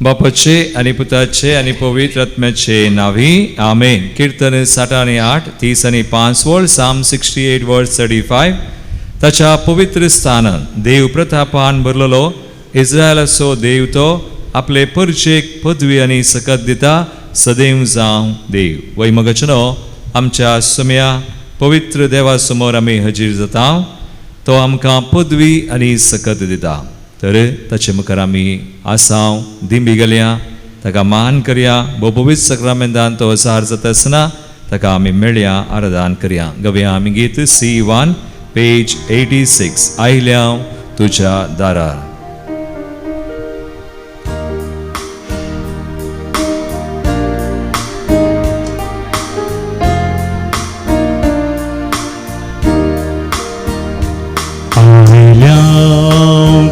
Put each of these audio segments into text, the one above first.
बापाचे आनी पुताचे आनी पवित्र आत्म्याचे नावी आमेन. कीर्तन 68 35 वळ, साम 68 वर्स 35. ताच्या पवित्र स्थानान देव प्रतापान भरलेलो इस्रायलाचो देव तो आपले परचेक पदवी आनी सकत दिता, सदैव जावं देव. वैमगचनो आमच्या सम्या पवित्र देवा समोर आमी हजीर जाता, तो आमकां पदवी आनी सकत दिता. तर ताचे मुखार आमी आसाव दिंबी गेल्या, ताका मान करया. भोवपवीत सक्रामेंतान तो सार जाता आसतना ताका आमी मेळया, आराधन करया. गवया आमी गीत C1 page 86, आयल्या तुज्या दारार.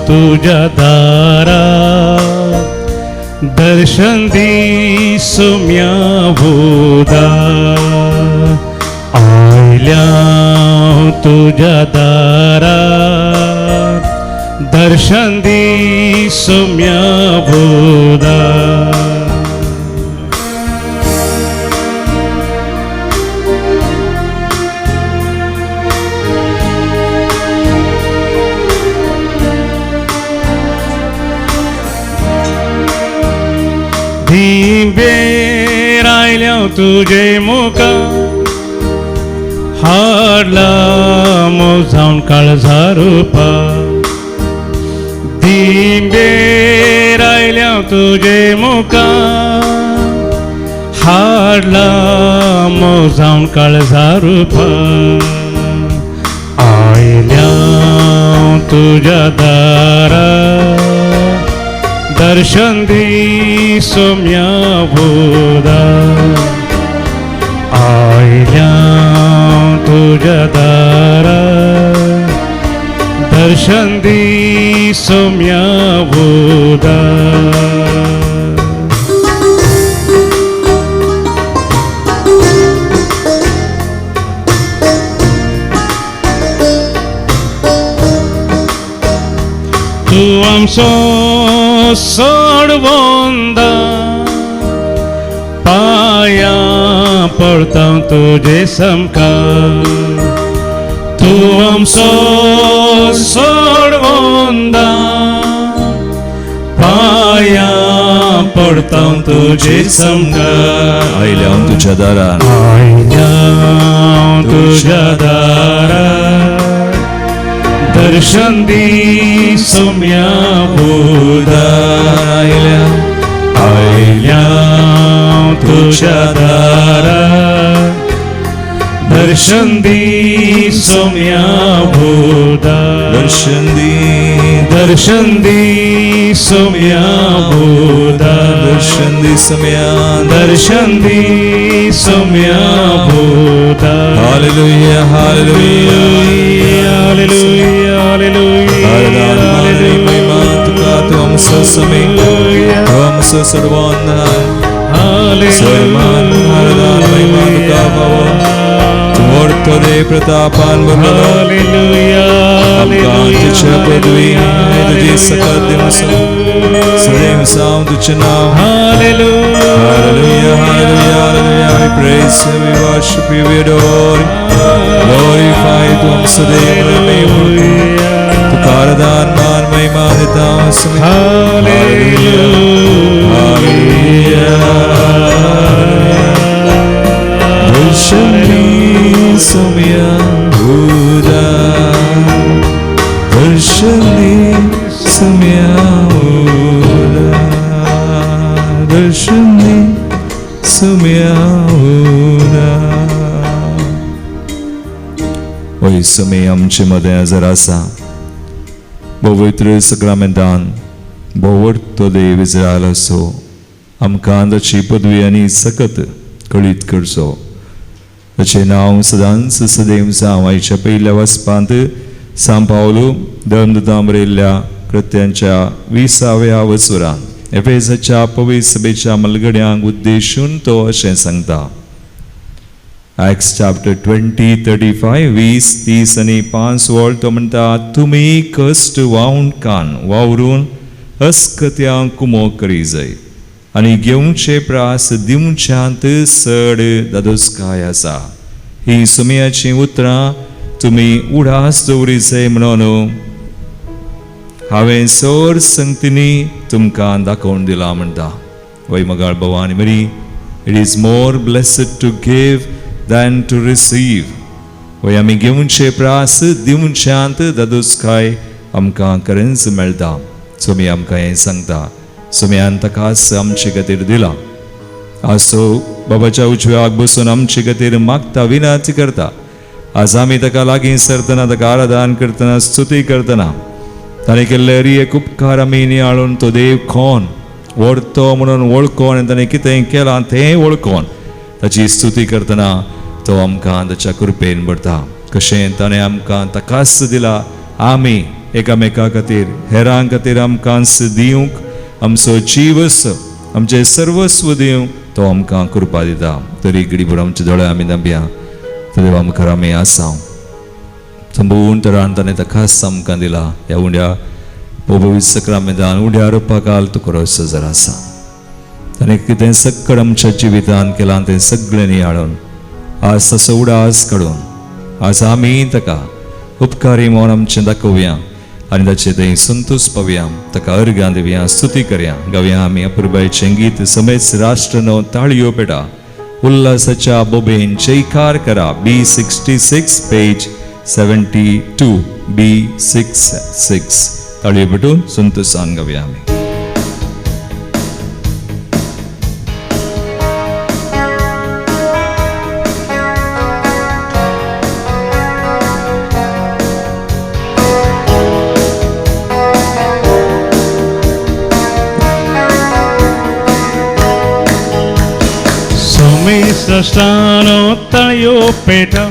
तुझ्या दारा दर्शन दी सुम्या भोदा, आयल्या तुझ्या दारा दर्शन दी सुम्या भोदा. धिंबेर आयल्या तुजे मुखा हाडला मोजावन काळजा रुपा, धिंबेर आयल्या तुजे मुखा हाडला मोजावन काळजा रुपा, आयल्या तुज्या दारा दर्शन दी सोम्या बोधा, आयल्या तुझ्या दारा दर्शन दी सोम्या बोधा. तूं आमचो सोडवंदा पाया पडता तुजे सामकार, तूं आमचो सोडवंदा पाया पडता तुजे सामकार, आयल्या तुज्या दारान, आयल्या तुज्या दारा दर्शन दी सोम्या बोधा, आयल्या आयल्या तुझ्या दारा दर्शन दी सोम्या बोधा, दर्शन दी, दर्शन दी सोम्या बोधा, दर्शन दी सोम्या, दर्शन दी सोम्या बोधा. Hallelujah, hallelujah, hallelujah, hallelujah, hallelujah. महिमा तुका, तूं आमचो समी, तूं आमचो सर्वांना सर्वान आराधन महिमा तुका फावो. तूं व्हडतो देव प्रतापान भरलेलो, आमकां तुज्या पदवी आनी तुजी सकत दिवन सदैव जावं तुजें नांव. Hallelujah, hallelujah, hallelujah. We praise you, we worship you, we adore you. Glorify you, तूं आमचो देव तुका आराधन मान महिमा दिता. Hallelujah, hallelujah. दर्शन दी सोम्या उदा, दर्शन दी सोम्या उदा, दर्शन दी सोम्या उदा. होय सोमे आमचे मदें जर आसा पवित्र सक्रामेंतान भोवडतो देव इस्रायलाचो आमकां ताची पदवी आनी सकत कळीत करचो. ताचें नांव सदांच सदैव जावं. आयच्या पयल्या वचपांत सांव पावलो धर्मदूतां बरयल्ल्या कृत्यांच्या 20व्या वचुरान एफेजाच्या पवित्र सभेच्या मलगड्यांक उद्देशून तो अशें सांगता. Acts chapter 20 35, 20 30 आनी 5 वळ तो म्हणटा, तुमी कश्ट वावून कान वावरून अस्कत्या कुमोक करी जाय आनी घेवचे प्रास दिवच्यांत चड दादोसकाय आसा. ही सुमयाचीं उतरां तुमी उडास दवरी जाय म्हणून हांवें सर संगतींनी तुमकां दाखोवन दिलां म्हणटा. वय मगाळ भवानी मरी, it is more blessed to give than to receive. वय आमी घेवचे प्रास दिवच्यांत दादोसकाय आमकां खरेंच मेळटा. सोमी आमकां हें सांगता. सोम्यान ताकाच आमचे खातीर दिला. आज तो बाबाच्या उजव्याक बसून आमचे खातीर मागता, विनंती करता. आज आमी ताका लागीं सरतना, ताका आराधन करतना, स्तुती करतना ताणें केल्ले हरी एक उपकार आमी नियाळून तो देव कोण व्हरतो म्हणून वळखोन आनी ताणें कितें केलां तें वळखोन ताची स्तुती करतना तो आमकां ताच्या कृपेन भरता. कशें ताणें आमकां ताकाच दिला, आमी एकामेका खातीर हेरां खातीर आमकां दिवंक आमचो जीवस आमचें सर्वस्व दिवंक तो आमकां कृपा दिता. तरी घडीभर आमचे दोळे आमी धांपया. देवा मुखार आमी आसा. संपूर्ण तरान ताणें ताकाच आमकां दिला. ह्या उंड्या पवित्र सक्रामेंतान उंड्या रुपाकाल तुका सजर आसा. ताणें कितें सक्कड आमच्या जिवितान केलां तें सगळें नियाळून आज ताचो उडास काडून आज आमी ताका उपकारी म्हूण आमचें दाखोवया आनी ताचे थंय संतोश पावया, ताका अर्घां दिवया, स्तुती करया, गावया आमी अपुरबायचें गीत. समेच राष्ट्र न्हू ताळयो पेटा उल्हासाच्या बोबेन जयकार करा. B66 page 72 B66 ताळयो पेटून संतोशान गावया आमी. सृष्टानो तळयो पेटा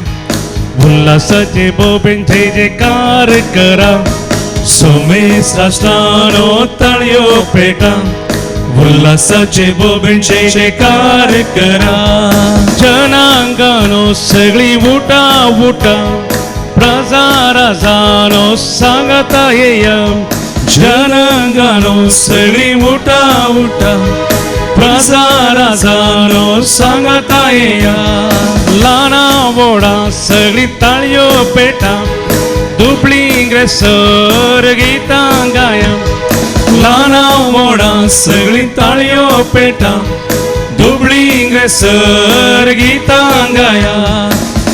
उल्हासाचे बोबेन जय जयकार करा. सोमे सृष्टानो तळयो पेटा उल्हासाचे बोबेन जय जयकार करा. जनांगानो सगळी उठा उठा प्रजा राजानो सांगता येया. जनांगानो सगळी उठा उठा प्रजा राजानो सांगता येया. लाना वोडा सगळी ताळयो पेटा दुबळी ग्रेसर गीतां गाया. लाना वोडा सगळी ताळयो पेटा दुबळी ग्रेसर गीतां गाया.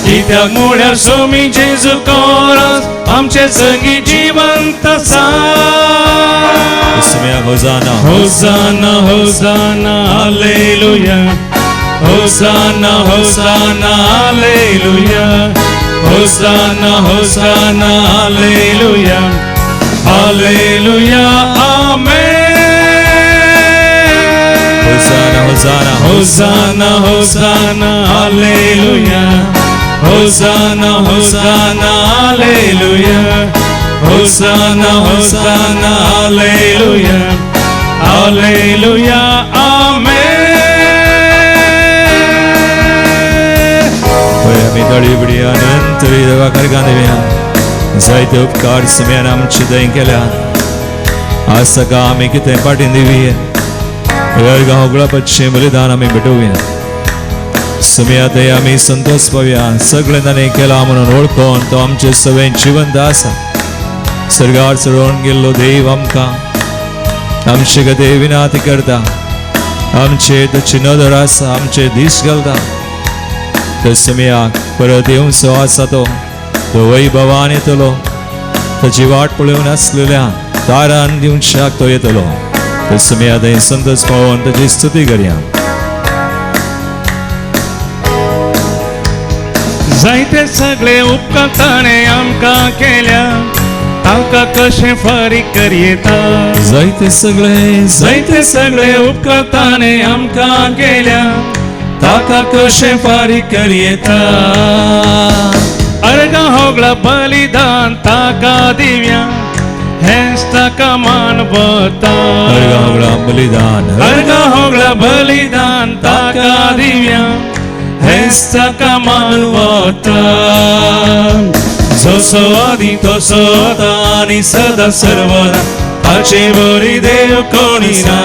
कित्याक म्हळ्यार सोमी जेजू कोरास आमचे संगी जिवंत आसा. Hosanna hosanna hosanna hallelujah hosanna hosanna hallelujah hosanna hosanna hallelujah hallelujah amen. Hosanna hosanna hosanna hosanna hallelujah hosanna hosanna hallelujah hosanna hosanna hallelujah hallelujah amen. आमी ताळी बिडया नंतर देवा करगा देवया. जायते उपकार सम्यान आमचे दय केल्या. आज ताका आमी कितें पाटीन दिवया. अर्घां होगळापाचें बलिदान आमी भेटोवया. सम्या ते आमी संतोष पावया. सगळें ताणें केलां म्हणून वळखून तो आमचें सगळें जिवंत आसा. सर्गार चडोवन गेल्लो देव आमकां आमचे खातीर विनाती करता. आमचे ताची नदर आसा, आमचे दीस घालता. तर सम्याक परत येवचो आसा तो वैभवान येतलो. ताची वाट पळोवन आसलेल्या दारान दिवच्याक तो येतलो. तर सम्या थंय संतोष पावोवन ताची स्तुती करया. जायते सगळे उपकार ताणें आमकां केल्या तांकां कशें फारीक करयेता. जायते सगळे जायते सगळे उपकार ताणें आमकां केल्या ताका कशें फारीक करयेता. अर्घां होगळा बलिदान ताका दिव्या हेंच ताका मानवता. अर्घां होगळा बलिदान अर्घां होगळा बलिदान ताका दिव्या हेंच ताका मानवता. जसो आदी तसो आतां आनी सदां सर्वदा ताचे बरी देव कोणी ना.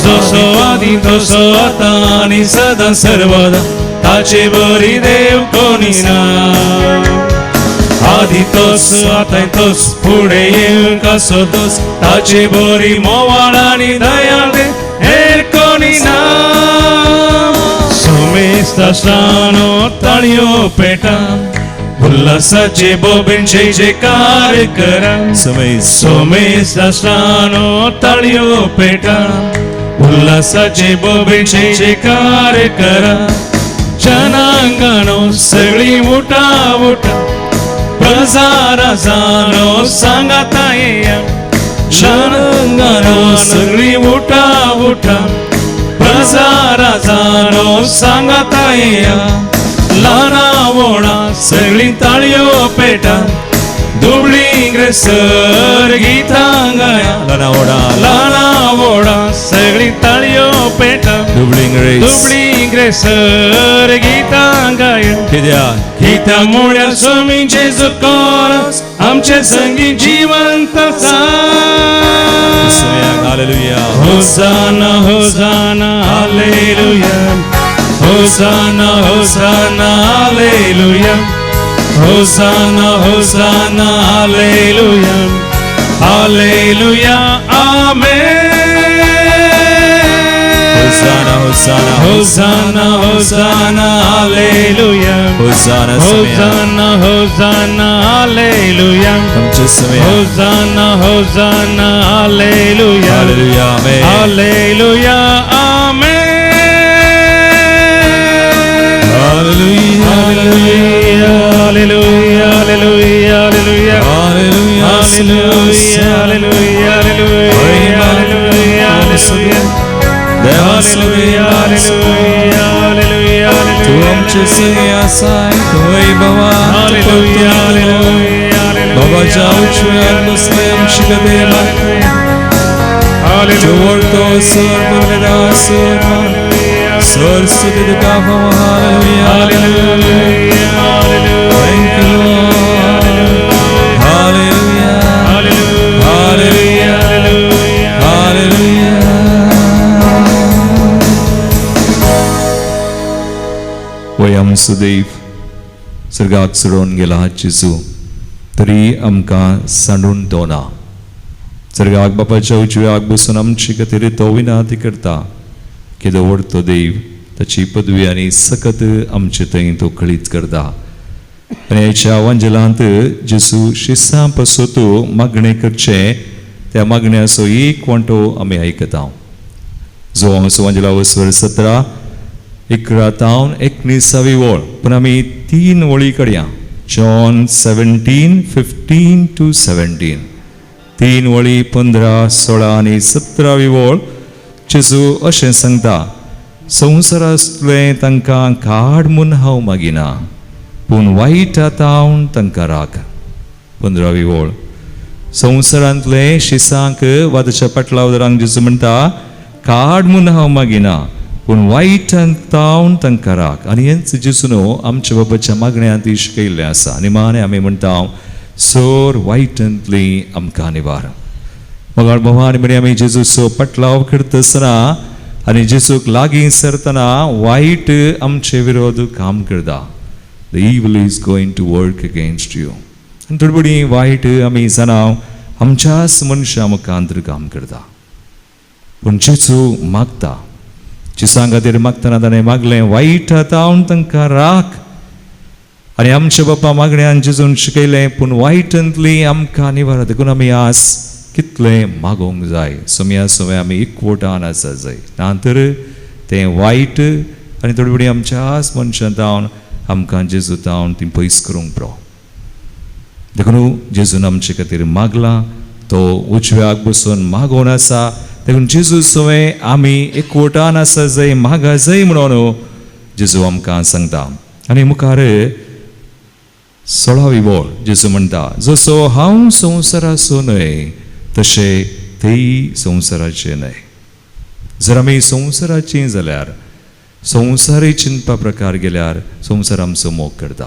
जसो आदी तसो आतां आनी सदां सर्वदा ताचे बरी देव कोणी ना. आदी तोस आतां तोस फुडें येवंक आसो तोस ताचे बरी मोवाळ आनी दयाळ हेर कोणी ना. सोमेस्तानो ताळयो पेटा उल्हासाचे बोबेन जय जयकार करा. सोमेस्तानो ताळयो पेटा उल्हासाचे बोबेन जय जयकार करा. जनांगानो सगळी उठा उठा प्रजा राजानो सांगाता येया. जनांगानो सगळी उठा उठा प्रजा राजानो सांगाता येया. ल्हाना व्हडा सगळी ताळयो पेटा दुबळी ग्रेसर गीतां गाया. ल्हाना व्हडा सगळी ताळयो पेटा दुबळी ग्रेसर गीतां गाया. गीतां म्हळ्यार स्वामी जेजू कोरस आमचे संगी जिवंत आसा. होसाना होसाना हालेलुया होसाना होसाना हालेलुया होसाना होसाना हालेलुया हालेलुया आमेन. होसाना होसाना होसाना होसाना हालेलुया होसाना होसाना होसाना हालेलुया होसाना होसाना हालेलुया हालेलुया आमेन हालेलुया आमेन. हालेलुया हालेलुया हालेलुया हालेलुया हालेलुया हालेलुया हालेलुया हालेलुया हालेलुया हालेलुया हालेलुया तूं आमचे संगी आसाय तूं बाबा हालेलुया हालेलुया बाबाच्या उजव्या बसले आमची गदे तूं सर परमेरा सर सर स्तुति तुका बाबा. Hallelujah hallelujah Thank you, Lord. Hallelujah. Hallelujah Hallelujah. वय आमचो देव सर्गाक चडोवन गेला जेजू तरी आमकां सांडून तो ना. सर्गाक बापाच्या उजव्याक बसून आमचे खातीर तो विनाती करता. केदो व्हड तो देव ताची पदवी आनी सकत आमचे थंय तो कळीत करता. आनी ह्याच्या वांजेलांत जेजू शिसां पासत मागणें करचें त्या मागण्याचो एक वांटो आमी आयकता. जो आमचो वांजेला वसवर 17 11 तावन 19 वळ पूण आमी 3 वळी कडया. जॉन 17 15 to 17 3 वळी 15 16 आनी 17 वळ. जेजू अशें सांगता संवसारांतलें तांकां काड म्हूण हांव मागिना पूण वायटा तावन तांकां राख. 15 वळ संवसारांतले शिसांक वा ताच्या पाटलावदरांक जेजू म्हणटा काड म्हूण हांव मागिना पूण वायटान तावन तांकां राख. आनी हेंच जेजू न्हू आमच्या बाबाच्या मागण्यांत शिकयल्लें आसा. आनी माने आमी म्हणटा सोर वायटांतली आमकां निवार. मगाळ भोवा आनी आमी जेजूचो पटलाव करता आसतना आनी जेजूक लागीं सरतना वायट आमचे विरोध काम करता. The evil is going to work against you. आनी थोडी थोडी वायट आमी जाणां आमच्याच मनशां मुखांतर काम करता. पूण जेजू मागता जेजां खातीर मागतना ताणें मागलें वायट तावन तांकां राख. आनी आमच्या बापा मागण्यान जेजून शिकयलें पूण वायटांतली आमकां निवार. देखून आमी आज कितलें मागोवंक जाय. सोम्या सोम्या आमी एकवटान आसा जाय ना तर तें वायट आनी थोडी थोडी आमच्याच मनशां तावन आमकां जेजू तावन ती पयस करूंक पुरो. देखून जेजून आमचे खातीर मागलां तो उजव्याक बसून मागोवन आसा. देखून जेजू सवें आमी एकवटान आसा जाय मागा जाय म्हणून जेजू आमकां सांगता. आनी मुखार 16 वळ जेजू म्हणटा जसो हांव संवसाराचो न्हय तशें तेय संवसाराचे न्हय. जर आमी संवसाराची जाल्यार संवसारी चिंतपा प्रकार गेल्यार संवसार आमचो मोग करता.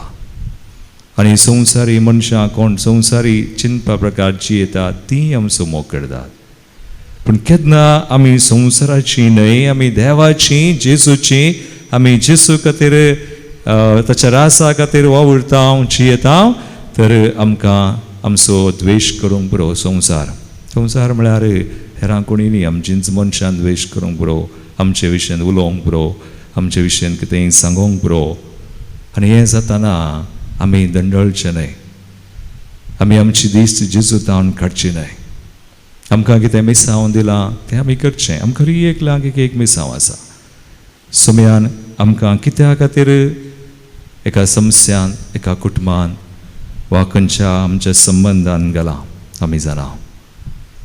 आनी संवसारी मनशां कोण संवसारी चिंतपा प्रकार जियेता तीं आमचो मोग करतात. पूण केन्ना आमी संवसाराची न्हय, आमी देवाची, जेजूची, आमी जेजू खातीर ताच्या रासा खातीर वावुरता जियेता तर आमकां आमचो द्वेश करूंक पुरो. संवसार संवसार म्हळ्यार हेरां कोणी न्ही, आमचींच मनशान द्वेश करूंक पुरो, आमचे विशयान उलोवंक पुरो, आमचे विशयान कितेंय सांगोंक पुरो. आनी हें जाताना आमी दंडळचें न्हय, आमी आमची दिश्ट जेजू तावन काडची न्हय. आमकां कितें मिसांव दिलां तें आमी करचें. आमकां एकल्याक एक एक मिसांव आसा. सुमयान आमकां कित्या खातीर एका समस्यान, एका कुटुंबान वा खंयच्या आमच्या संबंदान घालां आमी जाणा.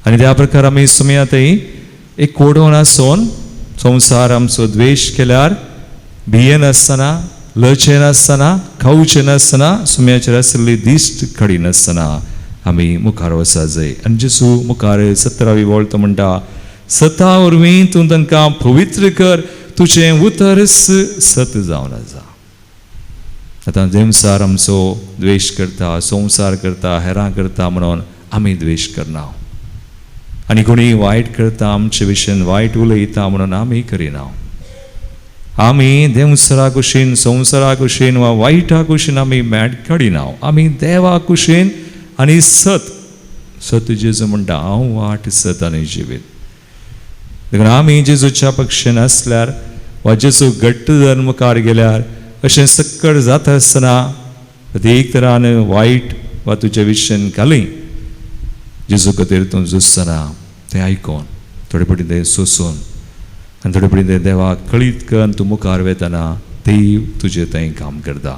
आनी त्या प्रकार आमी सुमया थंय एक कोडोन आसून संवसार आमचो द्वेश केल्यार भियेनासतना, लजेनासतना, खावचें नासतना, सुम्याचेर आशिल्ली दिश्ट काडिनासतना आमी मुखार वचा जाय. आनी जेजू मुखार 17वी वळ तो म्हणटा, सता वरवीं तूं तांकां पवित्र कर, तुजें उतरच सत जावन आसा. आतां देंवचार आमचो द्वेश करता, संवसार करता, हेरां करता म्हणून आमी द्वेश करना. आनी कोणी वायट करता आमचे विशयन वायट उलयता म्हणून आमी करिना. आमी देंवचारा कुशीन, संवसारा कुशीन वा वायटा कुशीन आमी मॅट काडिना. आमी देवा कुशीन आनी सत सत जेजू म्हणटा, हांव वाट सत आनी जिवीत. देखून आमी जेजूच्या पक्षान आसल्यार वा जेजू घट्ट धरून मुखार गेल्यार अशें सक्कड जाता आसतना एक तरान वायट वा तुज्या विशयान घाली जेजू खातीर तूं झुजतना तें आयकोन थोडे फावटी तें सोंसून आनी थोडे फावटी तें देवाक कळीत करून तूं मुखार वेतना देव तुजें थंय काम करता.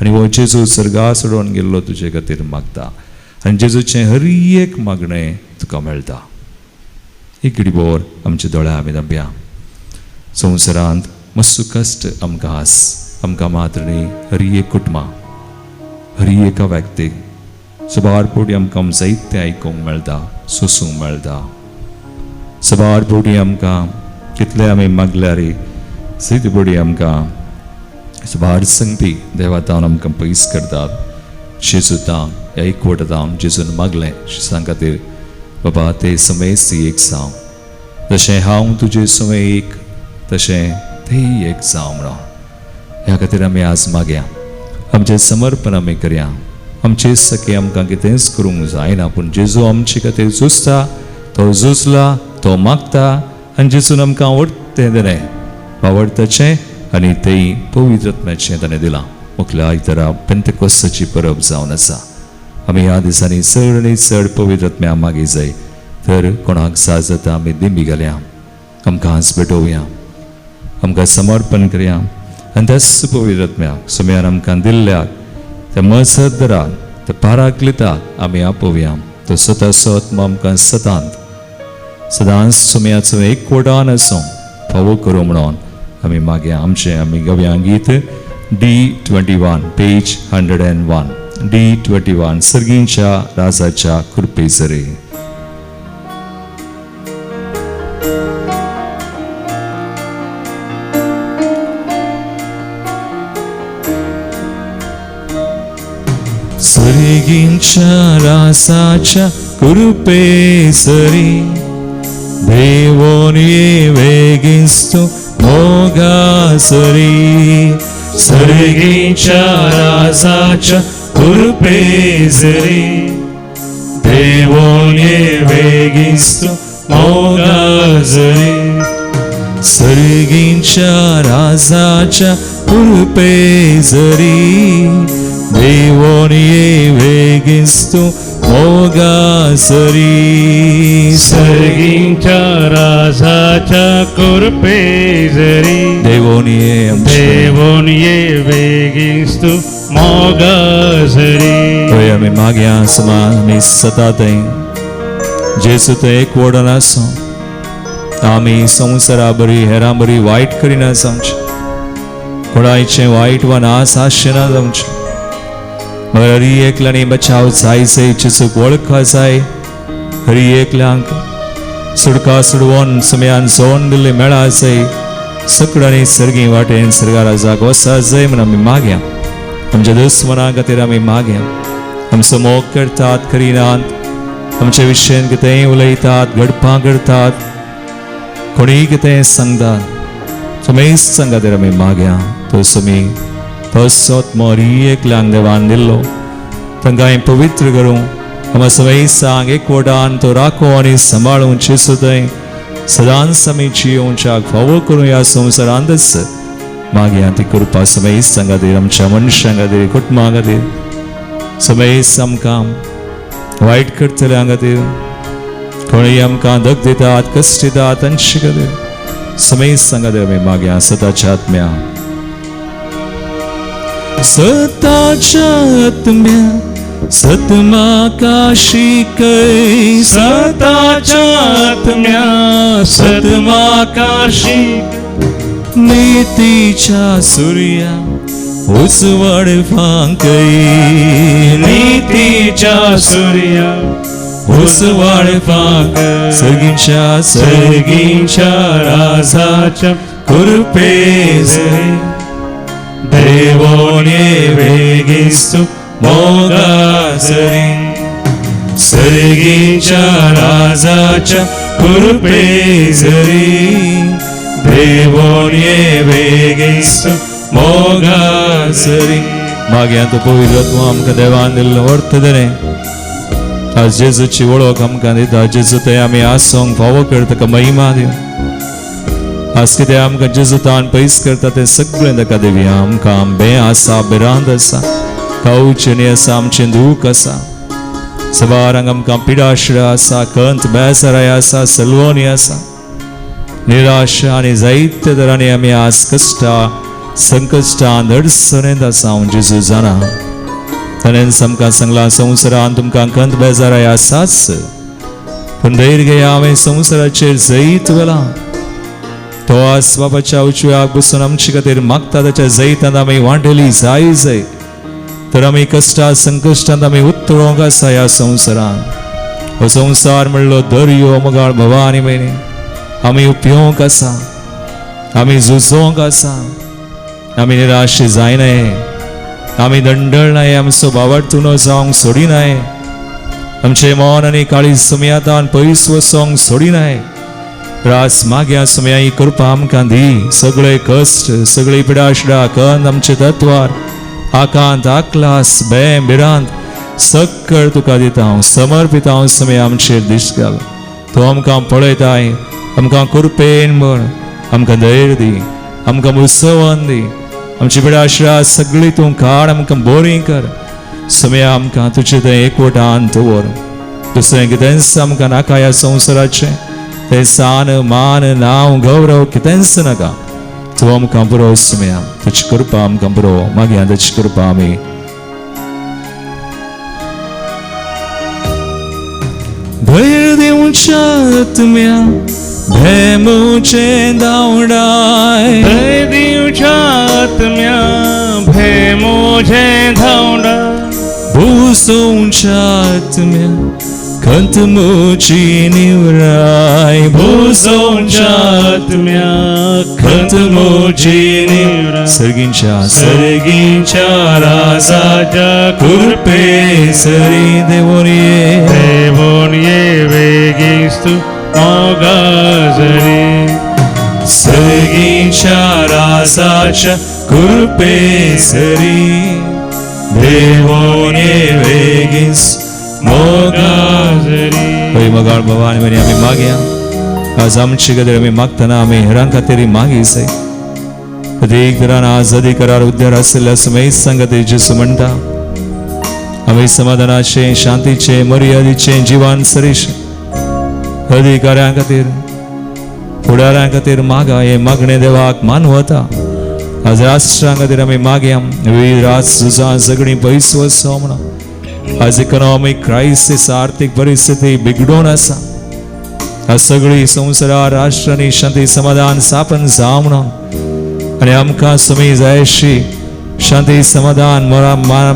आनी हो जेजू सर्गा सोडून गेल्लो तुजे खातीर मागता आनी जेजूचें हर एक मागणें तुका मेळटा. एक घडीभर आमच्या दोळ्या आमी धांपया. संवसारांत मस्सो कश्ट आमकां आस, आमकां मात्र न्ही, हर एक कुटुंबां, हर एका व्यक्तीक सबार फावटी आमकां जायतें आयकूंक मेळटा, सोंसूंक मेळटा. सबार फावटी आमकां कितले आमी मागल्यार जायते फावटी आमकां सबार संगती देवा तावन आमकां पयस करतात. जेजू तावन ह्या एकवटा तावन जेजून मागलें शिसां खातीर, बाबा ते समेस्त एक जावं, जशें हांव तुजे समय एक तशें तेय एक जावं म्हणून. ह्या खातीर आमी आज मागया, आमचें समर्पण आमी करया. आमचे सखे आमकां कितेंच करूंक जायना, पूण जेजू आमचे खातीर झुजता, तो झुजला, तो मागता आनी जेजून आमकां आवडटें दिलें, आवडटाचें आनी तें पवित्र आत्म्याचें ताणें दिलां. मुखल्या आयतारा पेंतेकोस्ताची परब जावन आसा. आमी ह्या दिसांनी चड आनी चड पवित्र आत्म्या मागी जाय. तर कोणाक साज जाता आमी दिंबी घालया, आमकां आज भेटोवया, आमकां समर्पण करया आनी त्याच पवित्र आत्म्याक सुम्यान आमकां दिल्ल्याक त्या मसदराक, त्या पाराक्लिताक आमी आपोवया. तो स्वता आत्मा आमकां सदांत सदांच सुम्याचो एक कोडान आसूं फावो करूं म्हणून आमी मागया. आमचें आमी गावया गीत D21 page 101 D21 सर्गींच्या राजाच्या कृपेसरी. सर्गींच्या राजाच्या कृपेसरी देवोनी वेगींस्तु मोगासरी. सर्गींच्या राजाच्या कृपेसरी देवोनी वेगींस्तु मोगासरी. सर्गींच्या राजाच्या कृपेसरी देवोनी वेगींस्तु मोगासरी. सर्गींच्या राजाच्या कृपेसरी देवोनी देवोनी वेगींस्तु मोगासरी. होय आमी मागया समा आमी सता थंय जेजू थंय एक वडन आसूं, आमी संवसारा बरी हेरां बरी वायट करिना जावचें, कोणायचें वायट वा नास आसचें ना जावचें. मगर हरी एकल्यानी बचाव जाय जाय, जेजूक वळखा जाय, हरी एकल्यांक सुडका सुडवोन समयान सोन दिल्ली मेळा जाय, सगळ्यांनी सर्गी वाटेन सर्गा राजाक वसा जाय म्हूण आमी मागया. आमच्या दुस्मनां खातीर आमी मागया. आमचो मोग करतात करिनात, आमच्या विशयान कितेंय उलयतात, घडपां करतात, कोणीय कितेंय सांगतात, समेस्तां खातीर आमी मागया. तो समी तसोच मोरी एकल्यांक देवान दिल्लो तांकां हांवें पवित्र करूं. आमकां समेस्तांक एकवटान तो राखो आनी सांबाळूं. जेजू थंय सदांच आमी जियोवच्याक फावो करूं ह्या संवसारांतच मागया ती कृपा समेस्तां खातीर, आमच्या मनशां खातीर, कुटुंबा खातीर, समेस्त आमकां वायट करतल्यां खातीर, कोणूय आमकां धक दितात, कश्ट दितात तांचे खातीर, समेस्तां खातीर आमी मागया. सताच्या आत्म्या, सताच्या आत्म्या, सत म्हाका शिकय. सताच्या आत्म्या, सत म्हाका शिकय. नितीच्या सुर्या उजवाड फांकय. नितीच्या सुर्या उजवाड फांकय. सर्गींच्या सर्गींच्या राजाच्या कृपे जरी देवोने वेगीस्तु मोगा जरी. सर्गींच्या राजाच्या कृपे जरी देवोने वेगीस्तु मोगा जरी. मागीर तो पवित्र आत्मा आमकां देवान दिल्लो अर्थ दिलें. आज जेजूची वळख आमकां दिता. जेजू थंय आमी आसोंक फावो कर, ताका महिमा दिव. आज कितें आमकां जेजूतान पयस करता तें सगळें ताका दिवया. आमकां बें आसा, भिरांत आसा, कावचेनी आसा, आमचें दूख आसा, सबारांक आमकां पिडाशिडा आसा, कंत बेजाराय आसा, सलवणी आसा, निराशा आनी जायते तरांनी आमी आज कश्टा संकश्टान अडचणेंत आसा. हांव जेजू जाणा, ताणें आमकां सांगलां संवसारान तुमकां कंत बेजाराय आसाच, पूण धैर्य घेया, हांवें संवसाराचेर जैत व्हेलां. तो आज बाबाच्या उजव्याक बसून आमचे खातीर मागता. ताच्या जैतांत आमी वांटेली जाय जाय तर आमी कश्टा संकश्टांत आमी उत्तरोंक आसा ह्या संवसारान. हो संवसार म्हणलो दर्यो मोगाळ भवानी म्हयने आमी उपयोंक आसा, आमी झुजोंक आसा, आमी निराश जायनाय, आमी दंडळनाय, आमचो बावडतुनो जावंक सोडिनाय, आमचें मन आनी काळीज सुमयातान पयस वचोंक सोडिनाय. रास माग्या सुमया ही कृपा आमकां दी. सगळे कश्ट, सगळी पिडाशिडा, कंद आमचे तत्वार, आकांत, आकलास, भंय, भिरांत सक्कळ तुका दिता हांव, समर्पित हांव. सुमया आमचेर दीस घाल. तूं आमकां पळयताय, आमकां कृपेन म्हण आमकां धैर्य दी, आमकां उत्सवन दी. आमची पिडाशिडा सगळी तूं काड, आमकां बरी कर. सुमया आमकां तुजे थंय एकवटान दवर. दुसरें कितेंच आमकां नाका ह्या संवसाराचें, तें सान मान नांव गौरव कितेंच नाका. तूं आमकां पुरो सुमया, तुजी कृपा आमकां पुरो. मागीर तुजी कृपा आमी धैर्य दिवच्या आत्म्या, भंय म्हजें धांवडाय. भंय दिवच्या आत्म्या, भंय म्हजें धांवडाय. भुजोवच्या आत्म्या, खंत म्हजी निवराय. भुजोवच्या आत्म्या, खंत म्हजी निवराय. सर्गींच्या सर्गींच्या राजाच्या कृपे सरी देवोनये देवोनये वेगीस्तु मोगा जरी. सर्गींच्या राजाच्या कृपे सरी देवोनये वेगीस मोगा जरी. हय मोगाळ भवानी म्हणी आमी मागया. आज आमचे खातीर आमी मागतना आमी हेरां खातीर मागी जाय. प्रत्येक तरान आज अधिकारार उद्धार आशिल्ल्या समेस्तां खातीर जेजू म्हणटा, आमी समाधानाचें, शांतीचें, मर्यादीचें जिवन सरीश अधिकाऱ्यां खातीर, फुडाऱ्यां खातीर मागा. हें मागणें देवाक मानवता. आज राष्ट्रां खातीर आमी मागया. विविध राज झुजां झगडीं पयस वचो म्हणून. आज इकॉनॉमीक क्रायसीस, आर्थीक परिस्थिती बिगडून आसा. आज सगळी संवसारार राष्ट्रांनी शांती समाधान स्थापन जावं म्हणून आनी आमकां समी जाय अशी शांती समाधान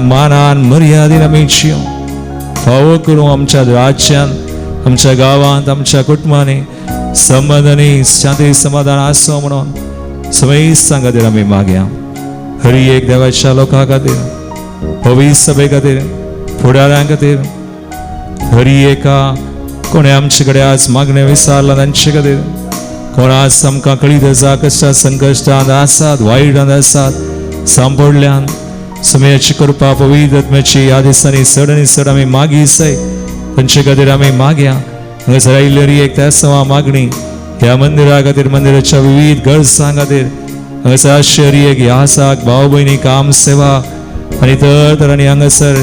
मानान मर्यादीन आमी जियों फावो करूं. आमच्या राज्यान, आमच्या गांवांत, आमच्या कुटुंबांनी संबंदांनी शांती समाधान आसूं म्हणून समेस्तां खातीर आमी मागया. हरी एक देवाच्या लोकां खातीर, पवित्र सभे खातीर, फुडाऱ्यां खातीर, हरी एका कोणें आमचे कडेन आज मागणें विचारलां तांचे खातीर, कोण आज आमकां कळीत आसा कश्टा संकश्टांत आसात, वायटांत आसात, सांपडल्यान समयाची कृपा पवित्र आत्म्याची ह्या दिसांनी चड आनी चड आमी मागी सय तांचे खातीर आमी मागया. हांगासर आयिल्ली एक त्या सवा मागणी ह्या मंदिरा खातीर, मंदिराच्या विविध गरजां खातीर, हांगासर आश्चर्य एक ह्या भाव भयणी काम सेवा आनी तर आनी हांगासर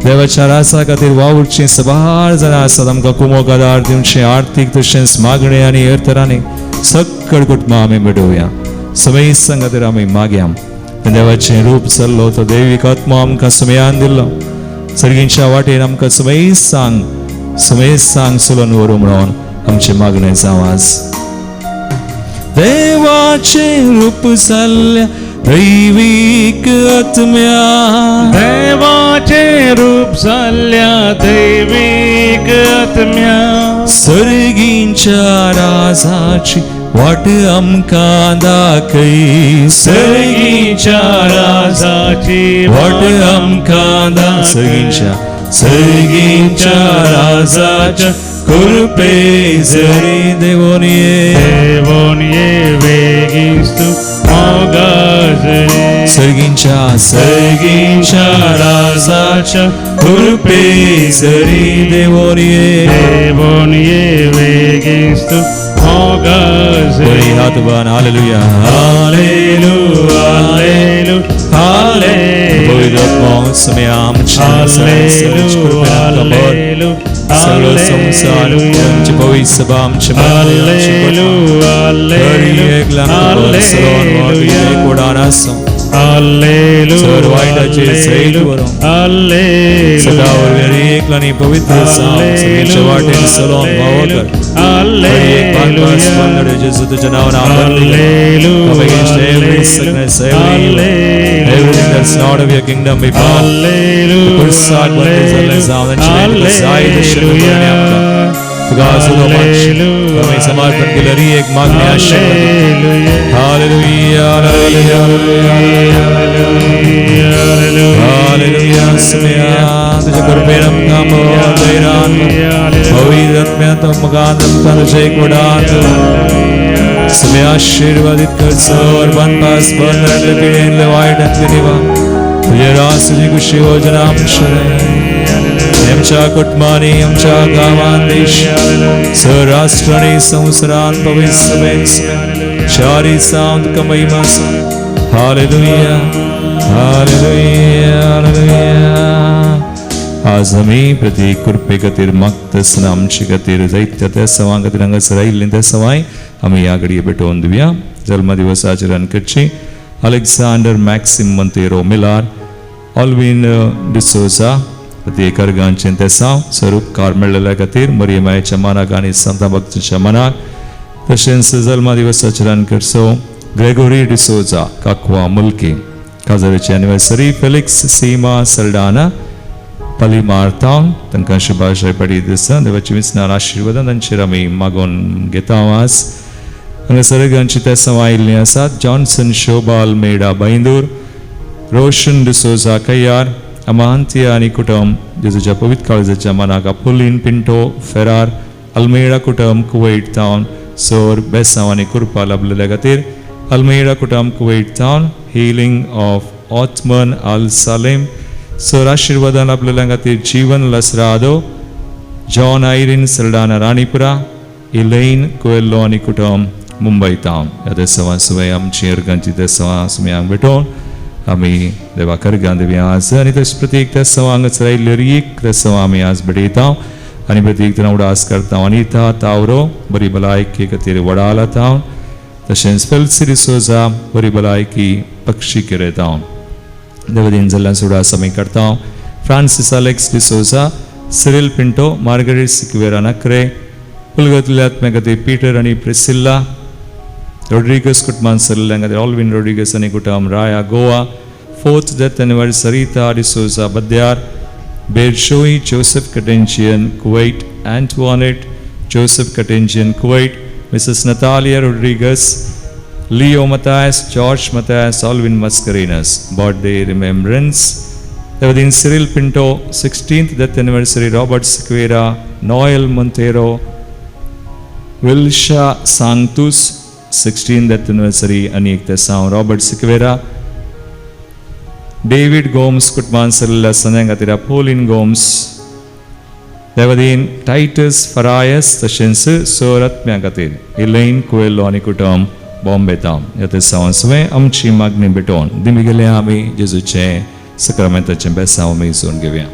देवाच्या रासा खातीर वावुरचीं सबार जाणां आसात. आमकां कुमोक आदार दिवचे आर्थीक तशेंच मागणे आनी हेर तरांनी सकळ कुटुंबां आमी मेळोवया. समय खातीर आमी मागया. देवाचें रूप चल्लो तो दैवीक आत्मो आमकां समयान दिल्लो सर्गींच्या वाटेन आमकां समय सांग, समय सांग चलोवन व्हरूं म्हणून आमचें मागणें जावं आज. देवाचें रूप जाल्ल्या दैवीक आत्म्या, देवाचे रूप जाल्ल्या दैवीक आत्म्या, सर्गींच्या राजाची वाट आमकां दाखय, सर्गीच्या राजाची वाट आमकां दाखय, सर्गींच्या, सर्गींच्या राजाच्या कृपे जरी देवोनिये, देवोन ये वेगीस्तु मोगाजरी, सर्गींच्या, सर्गींच्या राजाच्या कृपे जरी देवोनिये, देवोन ये वेगीस्तु मोगाजरी. बरी हात उबान. Hallelujah, hallelujah, हालेलु हालेलु. पवित्र आत्मा समय आमच्या हालेलु. सगळो संसार, आमची पवित्र सभा, आमचे हालेलु. एक हालेलुया. उडान आसूं. हालेलु. सर वायटाचेर सैत वरों. सदा वरवीं एक आनी पवित्र जावं सगळ्यांच्या वाटेन चलोवन भाव कर. हर एक बांदपास बंदड जेजू तुझ्या नावान आमंत्रित. Come against every sickness, every evil, everything that's not of your kingdom be bound. पुरसाद बंद जाल्लें जावं तांचे तुका जाय तशें करणे आमकां तुका आसलो आमी समर्पण केलं हरी एक मागणी आशीर्वाद. हालेलुया, हालेलुया, हालेलुया. समया तुझ्या कृपेन आमकां धैर्यान पवित्र आत्म्यात मुखान आमकां तुझे एक वडान समय आशीर्वादित कर. सर बांदपास बंद पिढेनले वायटांतले निवा तुझे रास तुझी खुशी योजना आमचे आमच्या कुटुंबांनी, आमच्या गांवान, देश सर राष्ट्रांनी, संवसारान, पवित्र सभेन चारी सावन तुका महिमा. हालेलुया, हालेलुया, हालेलुया. आज आमी प्रतीक कृपे खातीर मागता आमचे खातीर जायत्या त्या सवां खातीर हांगासर आयिल्लीं त्या सवांय आमी ह्या घडये भेटोवन दिवया. जल्मदिवस आचरण करची अलेक्झांडर मॅक्सिम मंतेरो मिलार, ऑल्विन डिसोजा प्रत्येक अर्गांचें तेसांव स्वरूप कार मेळ्ळेल्या खातीर मरियमायच्या मनाक आनी संता भक्तीच्या मनाक. तशेंच जल्मदिवस आचरण करचो ग्रेगोरी डिसोजा, काकवा मुल्की. काजाराची एनिवर्सरी फेलिक्स सीमा सल्डाना, पलिमार तावन. तांकां शुभाशय पडी दिसता. देवाची विचनार आशिर्वादान तांचेर आमी मागोवन घेता. आज हांगा सर्गांची तेसांव आयिल्लीं आसात जॉन्सन शोभा अल्मेडा, बैंदूर, रोशन डिसोजा, कयार, अमांतिया आनी कुटुंब जेजूच्या पवित्र काळजाच्या मनाक, अपुलीन पिंटो फेरार, अल्मेडा कुटुंब, कुवैट टावन. सोर बेसांव आनी कृपा लाभलेल्या खातीर अल्मेडा कुटुंब, Kuwait town. Healing of Othman Al Salem sir आशिर्वादान लाभलेल्या खातीर जीवन लसरादो, जॉन आयरीन सल्डाना, राणीपुरा, इलेन कोएल्लो आनी कुटुंब, मुंबय टावन. ह्या देसांवा सुवे आमची अर्गांची देसांवा सुम्यांक भेटोवन आमी देवा कर्गां दिवया आज. आनी तशें प्रत्येक तेसांव हांगासर आयिल्ली एक तेसांव आमी आज भेटयता आनी प्रत्येक जाण उडास करता. अनिता तावरो बरी भलायकी खातीर वडाला तावन, तशेंच फेल्सी डिसोजा बरी भलायकी पक्षी किरेता. देवदीन जाल्ल्यान उडास आमी करता. Francis Alex D'Souza, Cyril Pinto, Margaret Sequeira Nakre, पुलगतल्या आत्म्या खातीर पीटर आनी प्रिसिल्ला रोड्रिगस, कुटुंबान सरल्या खातीर ऑल्विन रोड्रिगस आनी कुटुंब, Raia Goa. Fourth death anniversary Sarita D'Souza, बद्यार, बेरशोई जोसेफ कटेंशियन, कुवैट, अँटवानेट जोसेफ कटेंशियन, Kuwait, Mrs Natalia Rodrigues. Leo Mathias, George Mathias, Alvin Mascarenhas birthday remembrance. Devadeen Cyril Pinto 16th death anniversary, Robert Sequeira, Noel Monteiro, Wilsha Sanctus 16th death anniversary आनी एक तेसांव Robert Sequeira, David Gomes कुटुंबान सरिल्ल्या संद्यां खातीर pollen Gomes, देवदीन Titus फरायस तशेंच सोरत्म्या खातीर इलेन कुएलो आनी कुटुंब बॉम्बे तावन. ह्या तेसांव सगळें आमची मागणी भेटोवन दिमी गेले आमी जेजूचें सक्रामेंताचें बेसांव आमी जोडून घेवया.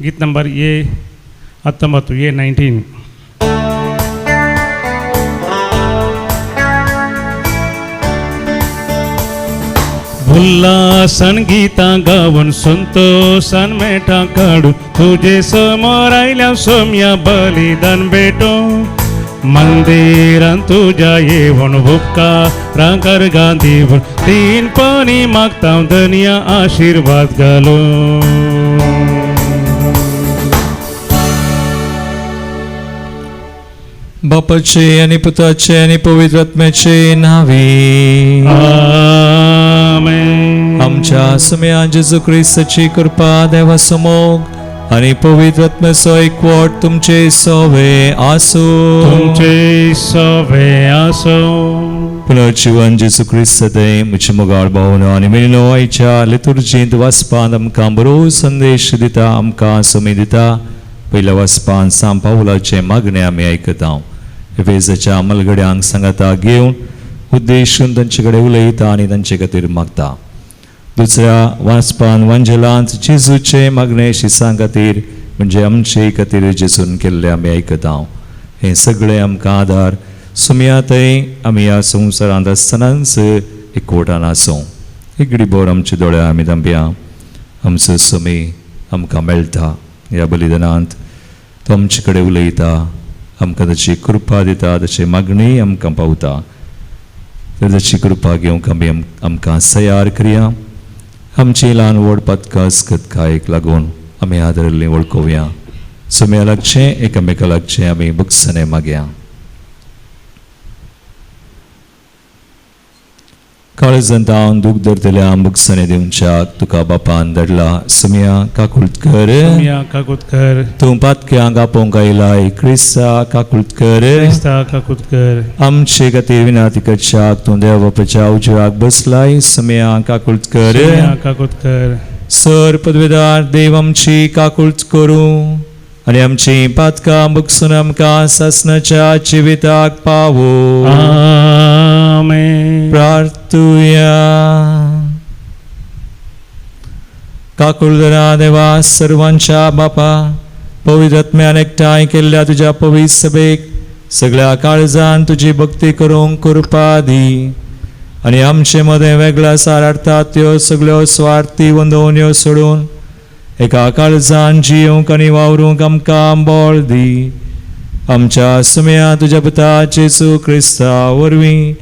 गीत number A 19, A 19. उल्हासान गीतां गावन संतोषान मेटां काडून तुजे समोर आयल्या सोम्या बलिदान भेटो मंदिरान तुज्या येवन उपकारां करगां दिवन तीन पानी मागता धनया आशिर्वाद घालो. बापाचे आनी पुताचे आनी पवित्र आत्म्याचे नांवी आमेन. आमच्या सुम्या जेजू क्रिस्ताची कृपा, देवाचो मोग आनी पवित्र आत्म्याचो एकवट तुमचे सोवे आसूं. तुमचे सोवे आसूं. पुनर्जीवन जेजू क्रिस्त सदैव म्हजे मोगाळ भावनो आनी मेलिनो आयच्या लितुर्जींत वाचपांत आमकां बरो संदेश दिता, आमकां सुमी दिता. पयल्या वाचपांत सांत पावलाचें मागणें आमी आयकता. एफेजाच्या मलगड्यांक सांगाता घेवन उद्देशून तांचे कडेन उलयता आनी तांचे खातीर मागता. दुसऱ्या वाचपान वांजेलांत जेजूचें मागणें शिसां खातीर म्हणजे आमचे खातीर जेजून केल्लें आमी आयकता. हें सगळें आमकां आदार सुमया थंय आमी ह्या संवसारांत आसतनाच एकवटान आसूं. एगडी बोर आमचे दोळे आमी धांपया. आमचो सुमी आमकां मेळटा ह्या बलिदानांत. तो आमचे कडेन उलयता, आमकां ताची कृपा दिता, ताची मागणी आमकां पावता. तर ताची कृपा घेवंक आमी आमकां तयार करया. आमची ल्हान व्हड पातकां कतकायेक लागून आमी आदरिल्लीं वळखोवया. सुम्या लागचें एकामेका लागचें आमी भगसणें मागया. काळजांत हांव दूख धरतल्या भगसणें दिवच्याक तुका बापान धाडला. सुम्या काकूळत कर. सुम्या काकूत कर. तूं पातक्यांक आपोवंक आयलाय क्रिस्ता काकूळत कर. क्रिस्ता काकूत कर. आमचे खातीर विनाती करच्याक तूं देव बापाच्या उजव्याक बसलाय. सुम्या काकूळत कर. सुम्या काकूत कर. सर पदवेदार देव आमची काकूळत करूं आनी आमची पातकां भगसून आमकां सासणाच्या जिविताक पावो. आमेन. प्रार्थुया. काकुळदरा देवा सर्वांच्या बापा, पवित्र आत्म्यान एकठांय केल्ल्या तुज्या पवित्र सभेक सगळ्या काळजान तुजी भक्ती करूंक कृपा दी आनी आमचे मदें वेगळ्या सार हाडटात त्यो सगळ्यो स्वार्थी वंदोवण्यो सोडून एका काळजान जियोंक आनी वावरूंक आमकां बळ दी. आमच्या सुम्या तुज्या पुता जेजू क्रिस्ता वरवीं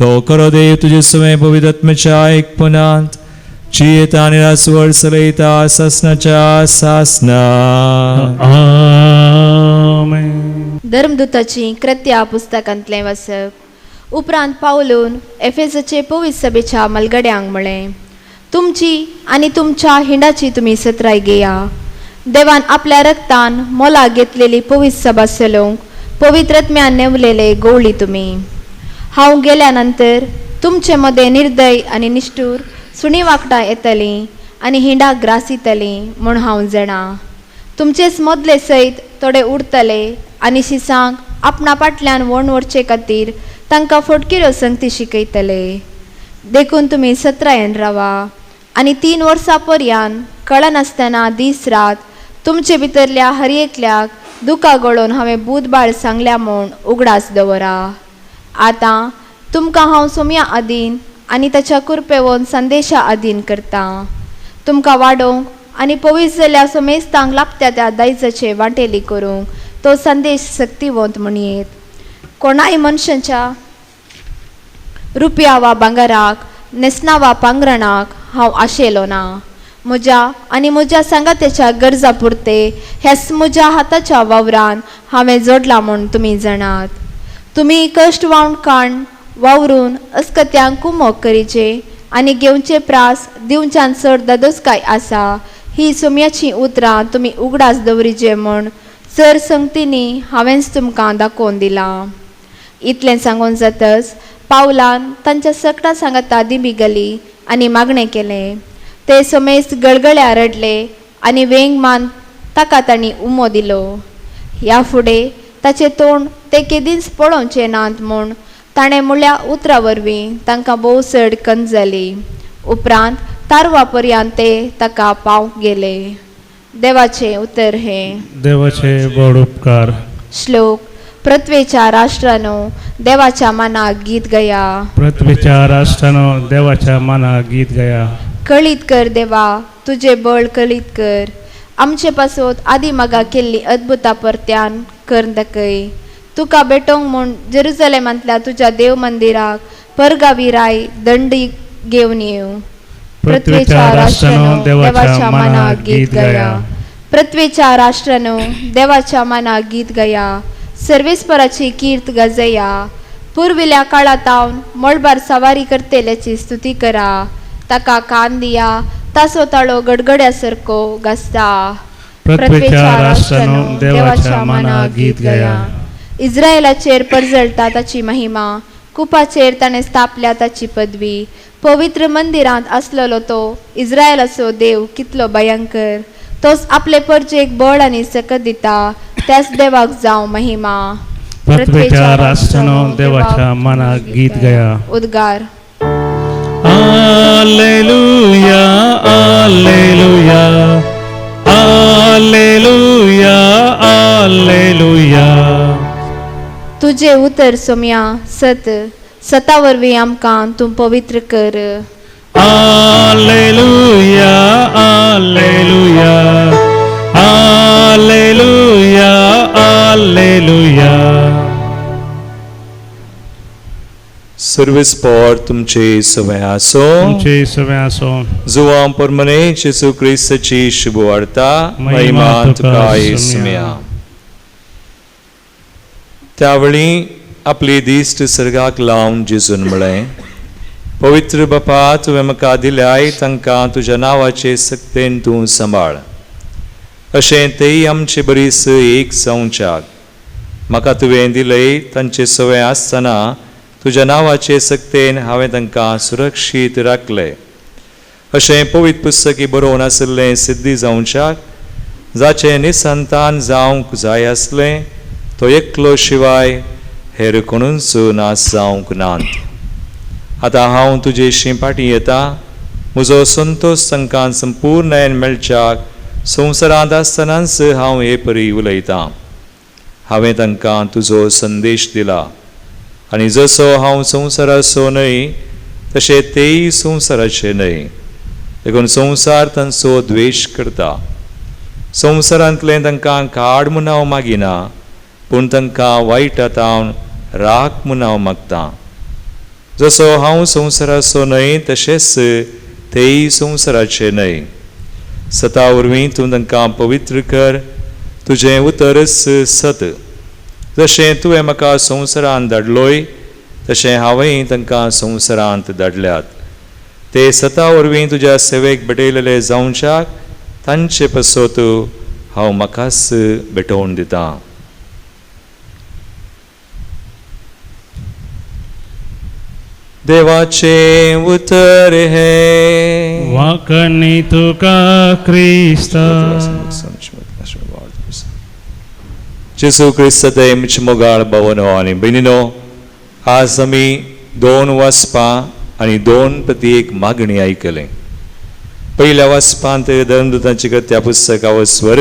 तो खरो देव तुजे सुमें पवित्र आत्म्याच्या एकपणांत जियेता आनी रासवळ चलयता सासणाच्या सासना. आमेन. धर्मदूताची कृत्या पुस्तकांतलें वाचप. उपरांत पावलून एफेसाचे पवित्र सभेच्या मलगड्यांक म्हळें, तुमची आनी तुमच्या हिंडाची तुमी सत्राय घेया. देवान आपल्या रक्तान मोलाक घेतलेली पवित्र सभा चलोवंक पवित्र आत्म्यान नेवलेले गोवळी तुमी. हांव गेल्या नंतर तुमचे मदें निर्दय आनी निश्ठूर सुणी वागटां येतलीं आनी हिंडाक ग्रासितलीं म्हूण हांव जाणा. तुमचेच मदले सयत थोडे उरतले आनी शिसांक आपणा फाटल्यान वण व्हरचे खातीर तांकां फटकिऱ्यो संगती शिकयतले. देखून तुमी सत्रायेन रावा आनी 3 वर्सां पर्यान कळनासतना दीस रात तुमचे भितरल्या हर एकल्याक दुकां गळोवन हांवें बूदबाळ सांगल्या म्हूण उगडास दवरा. आतां तुमकां हांव सोम्या अधीन आनी ताच्या कुरपेवन संदेशा अधीन करतां. तुमकां वाडोवंक आनी पवीस जाल्ल्या सोमेस्तांक लागत्या त्या दायजाचे वांटेली करूंक तो संदेश सक्तिवंत म्हणयेत. कोणाय मनशाच्या रुपया वा भांगराक, न्हेसणां वा पांगरणाक हांव आशेलो ना. म्हज्या आनी म्हज्या सांगात्याच्या गरजा पुरते हेच म्हज्या हाताच्या वावरान हांवें जोडलां म्हूण तुमी जाणात. तुमी कश्ट वावण काण वावरून अस्कत्यांक कुमोक करीचे आनी घेवचे प्रास दिवच्यान चड दादोसकाय आसा ही सोम्याचीं उतरां तुमी उगडास दवरिचे म्हूण चड संगतींनी हांवेंच तुमकां दाखोवन दिलां. इतलें सांगून जातच पावलान तांच्या सकटां सांगाता दिमी गेली आनी मागणें केलें. ते सोमेस गळगळ्या रडले आनी वेंग मान ताका तांणी उमो दिलो. ह्या फुडें ताचें तोंड ते केदींच पळोवचें नात म्हूण ताणें म्हळ्या उतरां वरवीं तांकां भोव चड कंद जाली. उपरांत तारवा पर्यंत ते ताका पावंक गेले. देवाचें उतर हें. देवाचे व्हड उपकार. श्लोक. पृथ्वेच्या राष्ट्रानो देवाच्या मनाक गीत गया. पृथ्वीच्या राष्ट्रानो देवाच्या मनाक गीत गया. कळीत कर देवा तुजें बळ कळीत कर. आमचे पासत आदी मागा केल्ली अद्भुता परत्यान कर दाखय. तुका भेटोवंक म्हूण जेरुजलेमांतल्या तुज्या देव मंदिराक परगावी राय दंडी घेवन येवं. पृथ्वीच्या राष्ट्रानो देवाच्या मनाक गीत गया. पृथ्वीच्या राष्ट्रानो देवाच्या मनाक गीत गया. सर्वेस्पराची कीर्त गाजया. पुर्विल्या काळातावन मळबार सवारी करतेल्याची स्तुती करा. ताका कान दिया तासो ताळो गडगड्या सारको गाजता. पृथ्वीच्या राष्ट्रानो देवाच्या मनाक गीत गया. इस्रायलाचेर परजळटा ताची महिमा. कुपाचेर ताणें स्थापल्या ताची पदवी. पवित्र मंदिरांत आसलेलो तो इस्रायलाचो देव कितलो भयंकर. तोच आपले परजेक बळ आनी सकत दिता. त्याच देवाक जावं महिमा. पृथ्वीच्या राष्ट्रानो देवाच्या मनाक गीत गया. उद्गार. Alleluia, alleluia, alleluia, alleluia. तुझे उतर सोम्या सत सता वरवीं आमकां तूं पवित्र कर. Alleluia, alleluia, alleluia, alleluia. सर्वेस्पोर तुमचे सवय आसो. तुमचे सवय आसो. जुवां परमने जेजू क्रिस्ताची शुभवार्ता. महिमा तुका येसुम्या. त्यावेळी आपली दिश्ट सर्गाक लावन जेजून म्हळें, पवित्र बापा तुवें म्हाका दिल्याय तांकां तुज्या नांवाचे सक्तेन तूं सांबाळ. अशें तेय आमचे बरीस एक जावच्याक म्हाका तुवें दिलय तांचे सवय आसतना तुज्या नांवाचे सक्तेन हांवें तांकां सुरक्षीत राखले. अशें पवित्र पुस्तकी बरोवन आशिल्लें सिद्धी जावच्याक जाचें निसंतान जावंक जाय आसलें तो एकलो शिवाय हेर कोणूच नाश जावंक नात. आतां हांव तुजे शिंपाटी येता. म्हजो संतोश तांकां संपूर्ण मेळच्याक संवसारांत आसतनाच हांव हे परी उलयतां. हांवें तांकां तुजो संदेश दिला आनी जसो हांव संवसाराचो न्हय तशें तेय संवसाराचे न्हय. देखून संवसार तांचो द्वेश करता. संवसारांतलें तांकां काड म्हूण हांव मागिना, पूण तांकां वायट आतां राख म्हूण हांव मागतां. जसो हांव संवसाराचो न्हय तशेंच तेय संवसाराचे न्हय. सता वरवीं तूं तांकां पवित्र कर. तुजें उतरच सत. जशें तुवें म्हाका संवसारांत धाडलोय तशें हांवेंय तांकां संवसारांत धाडल्यात. ते सता वरवीं तुज्या सेवेक भेटयलेले जावच्याक तांचे पासत हांव म्हाकाच भेटोवन दितां. देवाचे उतर हे वाकणी तुका क्रिस्ता. जेजू क्रिस्त आमचे मोगाळ भावनो आनी भयणीनो, आज आमी 2 वाचपां आनी 2 प्रति 1 मागणी आयकलें. पयल्या वाचपांत धर्मदूतांची कृत्या पुस्तकावर स्वर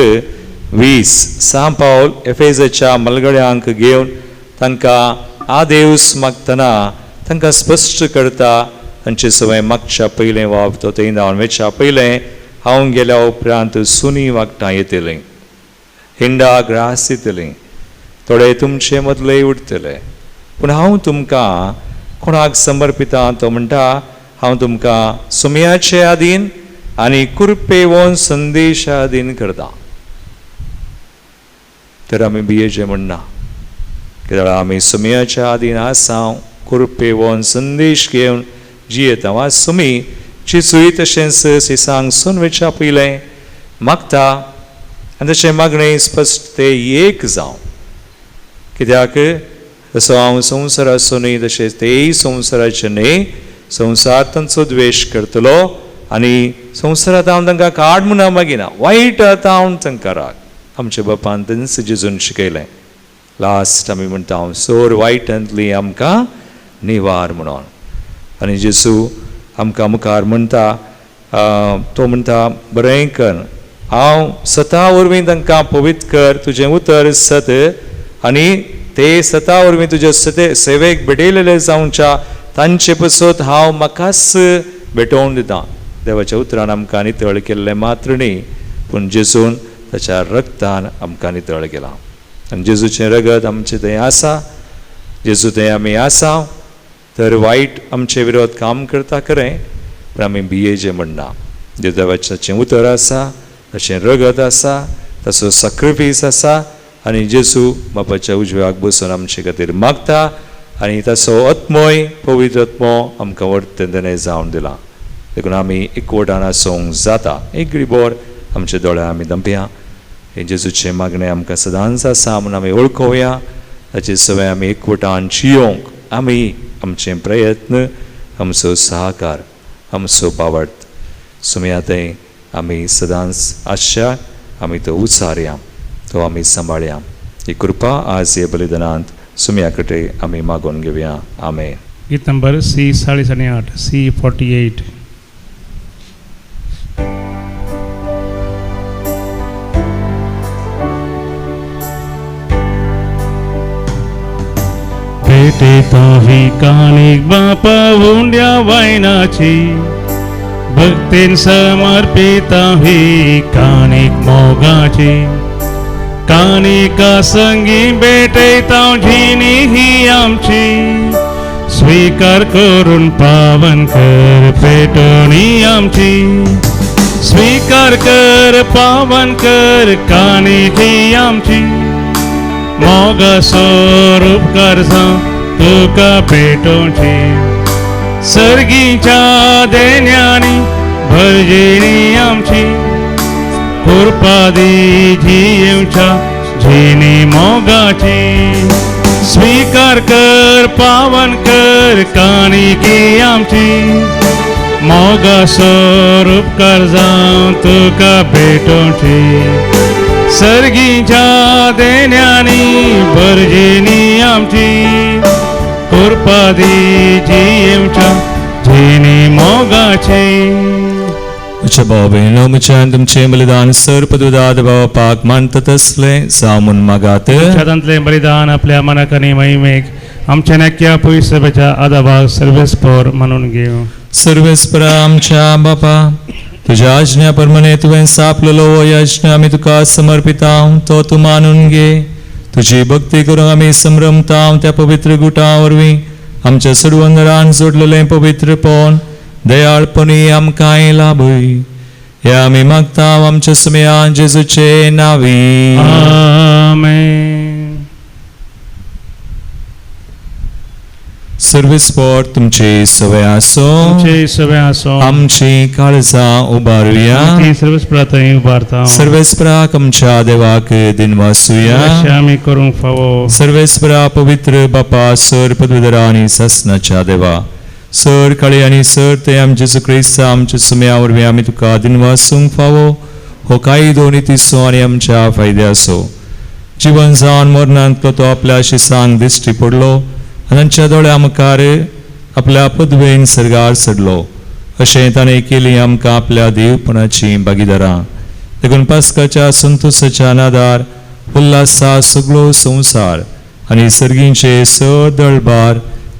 20 सां पावल एफेजाच्या मलगड्यांक घेवन तांकां आदेवस मागतना तांकां स्पश्ट करता तांचे सवय मागच्या पयलें वाव तो थंय धांवन वेच्या पयलें हांव गेल्या उपरांत सुनी वागटां येतलें, हिंडा ग्रास येतलें, थोडे तुमचे मदले उरतले, पूण हांव तुमकां कोणाक समर्पिता तो म्हणटा हांव तुमकां सुमयाचे आदीन आनी कुरपेवन संदेशा आदीन करता. तर आमी भियेचें म्हणना कित्याक आमी सुमयाच्या आदीन आसा, कुरपेवन संदेश घेवन जियेता. वा सुमी चिचूय तशेंच सिसांग सून वेच्या पयलें मागता आनी तशें मागणें स्पश्ट ते एक जावं, कित्याक जसो हांव संवसाराचो न्हय तशेंच तेय संवसाराचे न्हय. संवसार तांचो द्वेश करतलो आनी संवसारांत हांव तांकां काड म्हूण हांव मागिना, वायट आतां हांव तांकां राग. आमच्या बापान तेंच जेजून शिकयलें. लास्ट आमी म्हणटा हांव सोर वायटांतली आमकां निवार म्हणून. आनी जेजू आमकां मुखार म्हणटा, तो म्हणटा बरें कर, हांव सता वरवीं तांकां पवित्र कर, तुजें उतर सत आनी ते सता वरवीं तुजे सते सेवेक भेटयलेले जावच्या तांचे पसत हांव म्हाकाच भेटोवन दितां. देवाच्या उतरान आमकां नितळ केल्लें मात्र न्ही, पूण जेजून ताच्या रक्तान आमकां नितळ केलां. आनी जेजूचें रगत आमचें थंय आसा, जेजू थंय आमी आसा, तर वायट आमचे विरोध काम करता खरें, पूण आमी भियेचें म्हणना. देवाचें उतर आसा, ताचें रगत आसा, ताचो sacrifice आसा आनी जेजू बापाच्या उजव्याक बसून आमचे खातीर मागता आनी ताचो आत्मोय पवित्र आत्मो आमकां वर्तने जावन दिला. देखून आमी एकवटान आसूंक जाता. एक रिबोर आमचे दोळे आमी दंपया. हें जेजूचें मागणें आमकां सदांच आसा म्हूण आमी वळखोवया. ताचे सवय आमी एकवटान जियोंक आमी आमचे प्रयत्न, आमचो सहकार, आमचो बावट सुमया थंय आमी सदांच आसच्या, आमी तो उचारया, तो आमी सांबाळया. ही कृपा आज हे बलिदानांत सुमया कडेन आमी मागोवन घेवया. आमेन. गीत नंबर सी 48, सी 48. भेटेता ही काणीक बापा उंड्या वायनाची, भक्तीन समर्पिता ही काणीक मोगाची, काणिका संगी भेटयता झिनी ही आमची, स्वीकार करून पावन कर पेटोणी आमची, स्वीकार कर पावन कर काणिकी आमची, मोगा स्वरूप करसा तुका पेटोवची, सर्गीच्या देण्यानी भरजिणी आमची, कृपा दी जियेवच्या झिनी मोगाची, स्वीकार कर पावन कर काणिकी आमची, मोगा स्वरूप कर जावं तुका भेटोवची, सर्गीच्या देण्यानी भरजिणी आमची, कृपा दी जियेवच्या झिनी मोगाची. म्हज्या भाव भयणीनो, म्हज्यान तुमचें बलिदान सर पदुदाद बापाक मानता तसलें जावं म्हूण मागात. हातांतलें बलिदान आपल्या मनाक आनी महिमेक आमच्या नक्या पयसभेच्या आदाबाग सर्वेस्पोर म्हणून घेवं. सर्वेस्परा आमच्या बापा, तुज्या आज्ञा प्रमाणे तुवें सापलेलो हो यज्ञ आमी तुका समर्पिता, तो तूं मानून घे. तुजी भक्ती करूंक आमी संभ्रमता त्या पवित्र गुटा वरवीं आमच्या सुडवंदरान जोडलेलें पवित्रपण दयाळपणी आमकांय लाभय. हे आमी मागता आमच्या सुमयान जेजूचे नावी. आमेन. सर्वेस्पोर तुमचे सवय आसो, तुमचे सवय आसो. आमची काळजां उबारुया, सर्वेस्परा थंय उबारता. सर्वेस्पराक आमच्या देवाक दिनवासुया, आमी करूंक फावो. सर्वेस्परा पवित्र बापा सर पदवीधरा आनी सासनाच्या देवा, सर काळी आनी सर ते आमचे जेजू क्रिस्ता आमच्या सुम्या वरवीं आमी तुका दिनवासूंक फावो हो कायदो नितीचो आनी आमच्या फायद्याचो. जिवन जावन मरणांतलो तो आपल्या शिसांक दिश्टी पडलो आनी तांच्या दोळ्या मुखार आपल्या पदवेन सर्गार चडलो. अशें ताणें केली आमकां आपल्या देवपणाची भागीदारां. देखून पास्काच्या संतोसाच्या नादार उल्हासा सगळो संवसार आनी सर्गींचे सर दळबार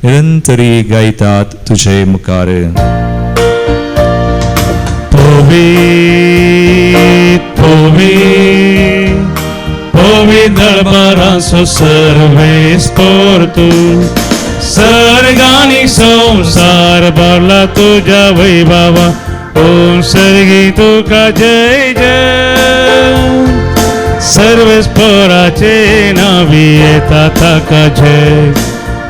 निरंतरी गायतात तुजे मुखार. पवित्र पवित्र पवित्र दरबाराचो सर्वेस्पोर तूं सर्गानी संवसार भरला तुज्या वैभवा ओम सर्गी तुका जय जय. सर्वेस्पोराचे नावी येता ताका जय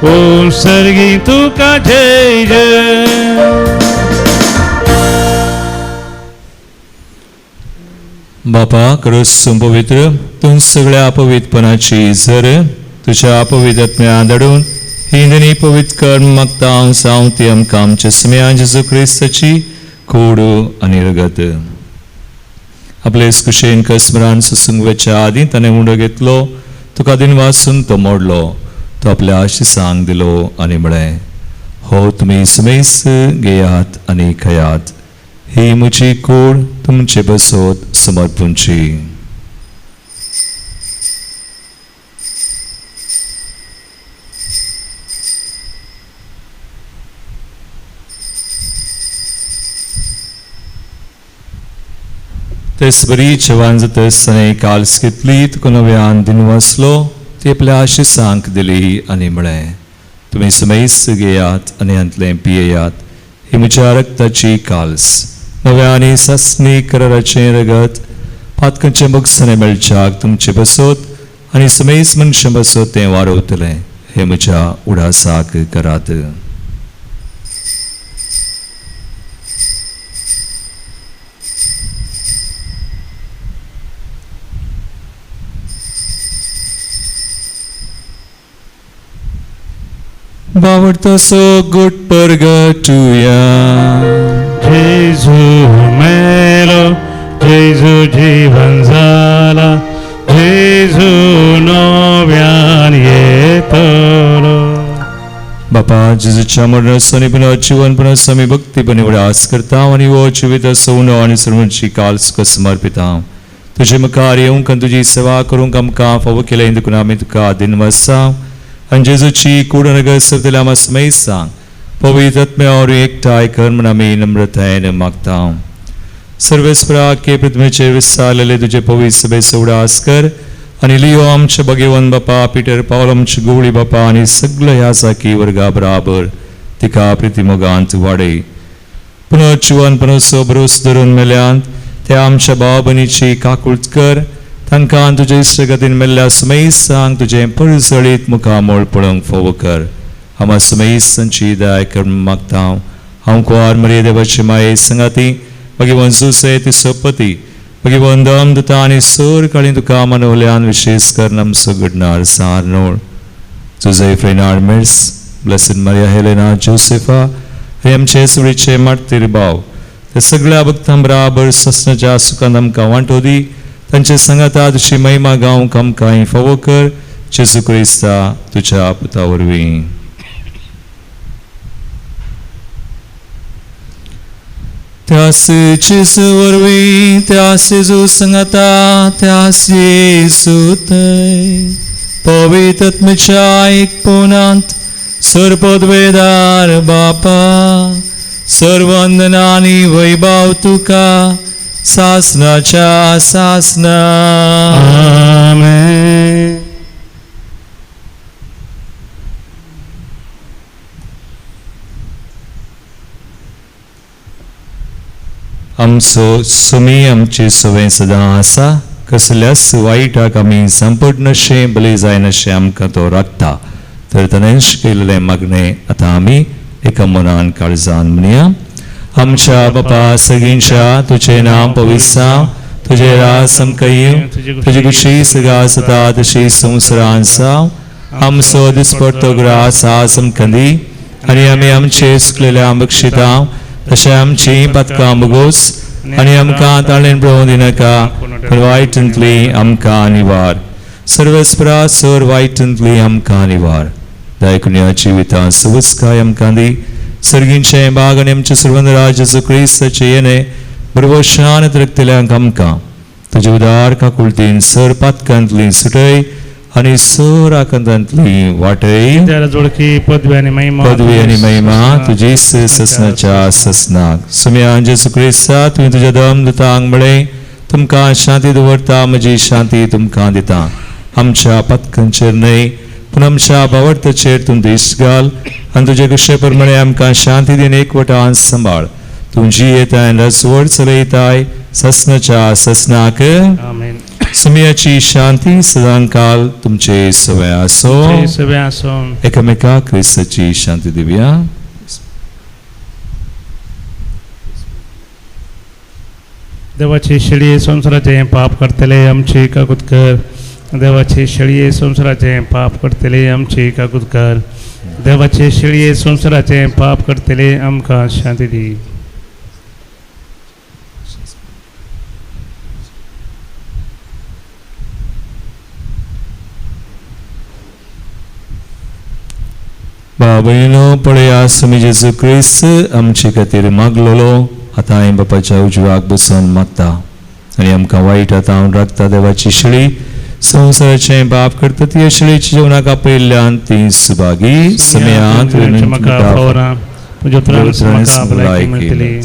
ओम सर्गी तुका जय जय. बापा क्रूस पवित्र तूं सगळ्या अपवित्रपणाची जर तुज्या अपवित्रत्म्या धाडून ही ननी पवित्र कर्म मागता हांव जावं ती आमकां आमच्या सुम्या जेजू क्रिस्ताची कोड आनी रगत. आपले कुशेन कसमरान सोसूंक वचच्या आदीं ताणें उंडो घेतलो, तुका दिनवासून तो मोडलो, तो आपल्या आशिसांक दिलो आनी म्हळें, हो तुमी सुमेस घेयात आनी खायात, ही म्हजी कूड तुमचे बसोत समर्पूंची. तेच बरी जेवण जातच ताणें काल्स घेतली, तुका नव्यान दिनवासलो, ती आपल्या आशिसांक दिली आनी म्हळें, तुमी सुमेस घेयात आनी हांतलें पियेयात, ही म्हज्या रक्ताची काल्स, नव्या आनी सासणी कराराचें रगत, पातकांचें बगसणें मेळच्याक तुमचे बसोत आनी सुमेस मनशां बसोत तें वारवतलें, हें म्हज्या उडासाक करात. बावडतो गुड परगटुया. जेजू मेलो, जेजू जीवन जाला, जेजू नव्यान येतलो. बापा जेजूच्या मरणाचो आनी पुनः जीवन पुनः आमी भक्तीपणे उडास करता आनी हो जिवीत सवनो आनी सर्वांची काल तुका समर्पिता. तुजे मुखार येवंक आनी तुजी सेवा करूंक आमकां फावो केलें देखून आमी तुका दिनवासा. आनी जेजूची कूड नगर सरतल्या आमा समेसांक पवित्र आत्म्या वरवीं एकठांय कर म्हूण आमी नम्रतायेन मागता. सर्वेस्परा के पृथ्वीचेर विस्तारलेले तुजे पवित्र सभेचो उडास कर आनी लियो आमचे भगेवन बापा पिटर पावल आमचे गुवळी बापा आनी सगळे ह्या साकी वर्गा बराबर तिका प्रितीमोगांत वाडय. पुनः जिवन पुनसो भरोस धरून मेल्यांत त्या आमच्या भाव भयणीची काकूळत कर, तांकां तुजे इश्टगतीन मेल्ल्या सुमेसांक तुजें परजळीत मुखामोळ पळोवंक फावो कर. आमा सुमेसांची दया कर मागता. हांव कुवार मरिये देवाची माये संगाती भगवान जुसे ती सोपती भगवान दम दिता आनी सोर काळी तुका मनवल्यान विशेष कर आमचो घडणार सार नोळ Jose Fernand Merz, blessed Maria Helena Josefa हे आमचे सुरीचे मार्तीर भाव ते सगळ्या भक्तां बराबर ससनाच्या सुखान आमकां वांटो दी. तांचे सांगाता तुजी महिमा गावंक आमकां फावो कर जेजू क्रिस्ता तुज्या पुता वरवीं. त्यास जेजू वरवीं, त्यास जेजू सांगाता, त्यास जेजू थंय पवित्र आत्म्याच्या एकपणांत सर्वपदवेदार बापा सर्वंदना आनी वैभव तुका सासनाच्या सासना. आमेन. आमचो सुमी आमची सवय सदां आसा, कसल्याच वायटाक आमी सांपडनशें बली जायनाशें आमकां तो राखता. तर ताणेंच केल्लें मागणें आतां आमी एका मनान काळजान म्हणया. आमच्या बापा सगळींच्या तुजें नांव पवित्र जावं, तुजें राज आमकां येवं, तुजी खुशी सगळ्या जाता तशी संवसारांत जावं. आमचो दिसपडतो ग्रास आज आमकां दी आनी आमी आमचे चुकलेल्या बक्षिता तशें आमची पातकां भोगोस आनी आमकां ताळेन पळोवंक दिनाका पूण वायटांतली आमकां निवार. सर्वेस्परा सर वायटांतली आमकां निवार. दायकुन्या जिवितां सवस्काय आमकां दी. सर्गींचें बाग आनी आमचें सर्वंद जेजू क्रिस्ताचें येणें बरोबर शांत रखतल्यांक आमकां तुजे उदार काकुळतीन सर पातकांतली सुटय आनी सर आकांतांतली वाटय. जोडकी पदवी आनी महिमा पदवी आनी महिमा तुजी ससनाच्या ससनाक. सुम्या जेजू क्रिस्ता तुवें तुज्या दम दुतांक म्हळें तुमकां शांती दवरता म्हजी शांती तुमकां दिता. आमच्या पातकांचेर न्हय पूण आमच्या भावार्थाचेर तूं दिश्ट घाल आनी तुजे कशे प्रमाणे आमकां शांती दिन एकवटान सांबाळ. तूं जियेताय रसवड चलयताय ससनाच्या ससनाक. आमेन. सुम्याची शांती सदांकाल तुमचे सवय आसो. सगळे आसो. एकामेका क्रिस्ताची शांती दिवया. देवाची शेळये संवसाराचें पाप करतले आमची काकूत कर. देवाचे शेळये संवसाराचें पाप करतले आमची काकूत कर. देवाचे शेळये संवसाराचें पाप करतले आमकां शांती दी. बाबयनो पळया सुमी जेजू क्रिस्त आमचे खातीर मागलोलो आतां हांवें बापाच्या उजव्याक बसून मागता आनी आमकां वायट आतां हांव राखता. देवाची शेळी संवसाराचें पाप करता ती शेळीची जेवणाक आपयल्ल्यान ती सुभागी. समयांत म्हाका फावरा तुज्या उपरांत म्हाका भलायकी मेळटली.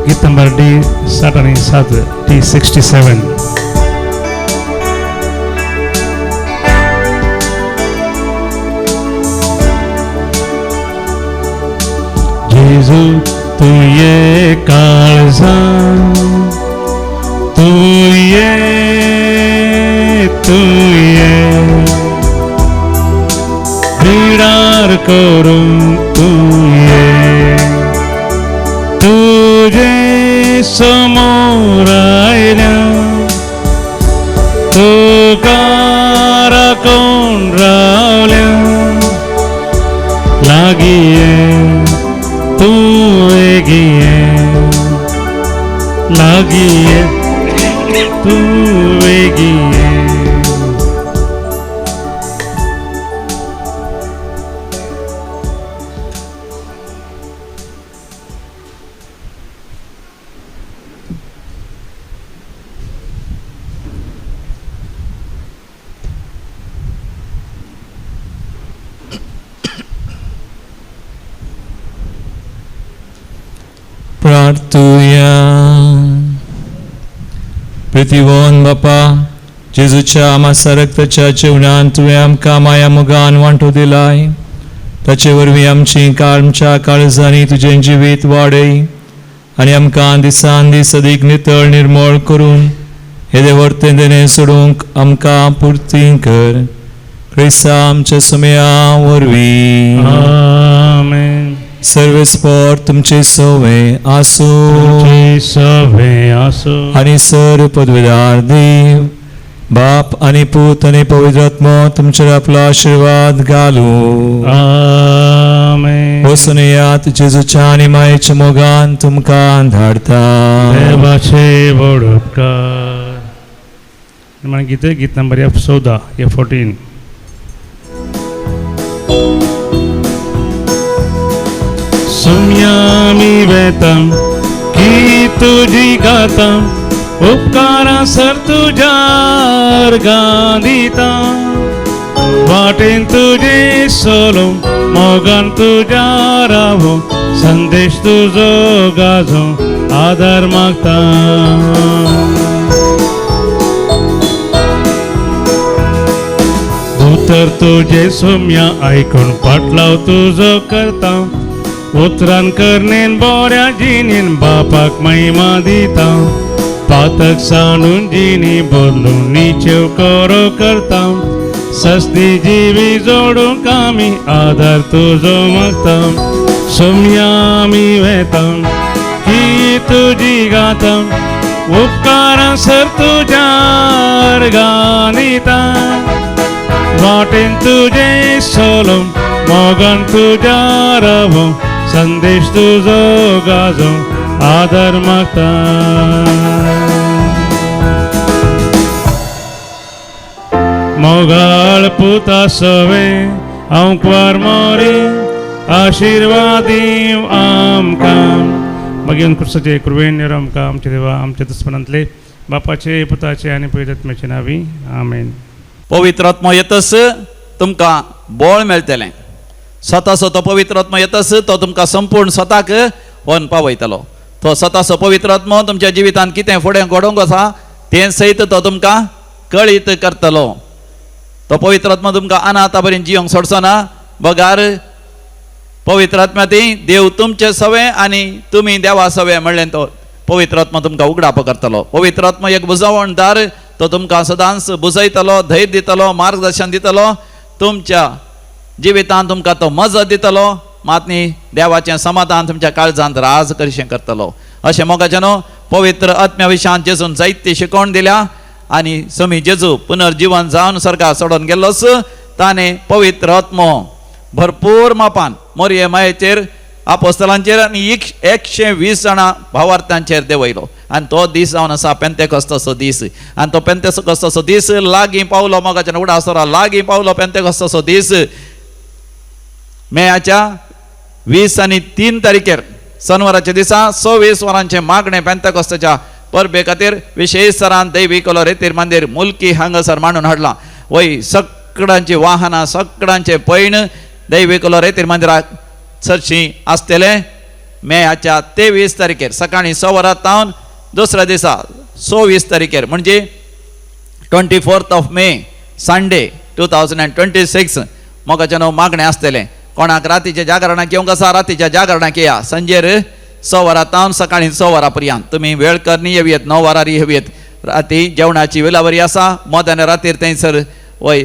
गीत नंबर डी 67, डी 67. जेजू तूं ये काळजा तूं ये तूं ये बिडार करूं तूं ये तुझे समोर आयल्या तुका राखून रावल्या लागीं ये तूं वेगीं ये लागीं ये तूं वेगीं ये. प्रार्थुया. प्रितीवन बापा जेजूच्या मासा रक्ताच्या जेवणान तुवें आमकां माया मोगान वांटो दिलाय ताचे वरवीं आमची आमच्या काळजांनी तुजें जिवीत वाडय आनी आमकां दिसान दीस अदीक नितळ निर्मळ करून येदे वर्तें देणें सोडूंक आमकां पुर्ती कर. क्रिस्ता आमच्या सुमया वरवीं. आमेन. सर्वेस्पर तुमचे सवे आसूं सवे आसूं. आनी सर पदवीदार देव बाप आनी पूत आनी पवित्र आत्मो तुमचेर आपलो आशिर्वाद घालूं. आमेन. वचून येयात जेजूच्या आनी मायेच्या मोगान तुमकां धाडटा. देवाचे व्हड उपकार. निमाणें गीत, गीत नंबर F 14, F 14. सुम्यामी वेता की तुजी गाता, उपकारां सर तुज्या अर्गां दिता. वाटेन तुजे सोलो मोगान तुज्या रावो, संदेश तुजो गाजो आदार मागता. उतर तुजे सोम्या आयकून पाटलाव तुजो करता, उतरान करणेन बोऱ्या जिणेन बापाक महिमा दिता. पातक सांडून जिणी बदलून निचेव करो करता, सस्ती जिवी जोडूंक आमी आदार तुजो मागता. सोम्या आमी वेता की तुजी गाता, उपकारां सर तुज्या अर्गां दिता. वाटेन तुजे सोलो मोगान तुज्या रावो, संदेश तुजो गाजो आदार मागता. मोगाळ पुता सवे हांव क्वार मोरी, आशिर्वाद आमकां. मागीर क्रिस्ताचे कृपेन निरो आमकां आमच्या देवा आमच्या दुस्मनांतले बापाचे पुताचे आनी पवित्र आत्म्याचे नांवी आमेन. पवित्र आत्मो येतस तुमकां बळ मेळटलें. स्वताचो तो पवित्र आत्मो येतस तो तुमकां संपूर्ण स्वताक व्हरून पावयतलो. तो स्वताचो पवित्र आत्मो तुमच्या जिवितांत कितें फुडें घडोवंक आसा तें सयत तो तुमकां कळीत करतलो. तो पवित्र आत्मो तुमकां अनाथा बरें जियोंक सोडचो ना, बगार पवित्र आत्म्या ती देव तुमचे सवे आनी तुमी देवा सवे म्हणलें तो पवित्र आत्मो तुमकां उगडाप करतलो. पवित्र आत्मो एक बुजवणदार, तो तुमकां सदांच बुजयतलो, धैर्य दितलो, मार्गदर्शन दितलो, तुमच्या जिवितांत तुमकां तो मजत दितलो, मात न्ही देवाचें समाधान तुमच्या काळजांत राज करिशें करतलो. अशें मोगाचें न्हू पवित्र आत्म्या विशयान जेजून जायती शिकवण दिल्या आनी समी जेजू पुनर्जिवन जावन स्वर्गार सोडून गेल्लोच ताणें पवित्र आत्मो भरपूर मापान मोरये मायेचेर आपोस्तलांचेर आनी 120 जाणां भावार्थांचेर देंवयलो. आनी तो दीस जावन आसा पेंतेकोस्ताचो दीस. आनी तो पेंतेकोस्ताचो दीस लागीं पावलो मोगाच्यान उडासरा लागीं पावलो. पेंतेकोस्ताचो दीस मेयाच्या 20 आनी 3 तारखेर सनवाराच्या दिसा 26 वरांचें मागणें पेंतेकोस्ताच्या परबे खातीर विशेश सरान दैवी रेतीर मंदीर मुल्की हांगासर मांडून हाडलां. वय सगळ्यांची वाहनां सगळ्यांचें पैण दैवी रेतीर मंदिराक चडशीं आसतलें मेयाच्या 23 तारखेर सकाळीं 6 वरां तावन दुसऱ्या दिसा 26 तारखेर म्हणजे 24th of May Sunday 2026 मोगाचें न्हू मागणें आसतलें. कोणाक रातीच्या जागरणाक येवंक आसा रातीच्या जागरणाक येया. संजेर 6 वरां तावन सकाळीं 6 वरां पर्यंत तुमी वेळ करनी येवयेत, 9 वरार येवयेत. राती जेवणाची विलावरी आसा मध्यान रातीर थंयसर वय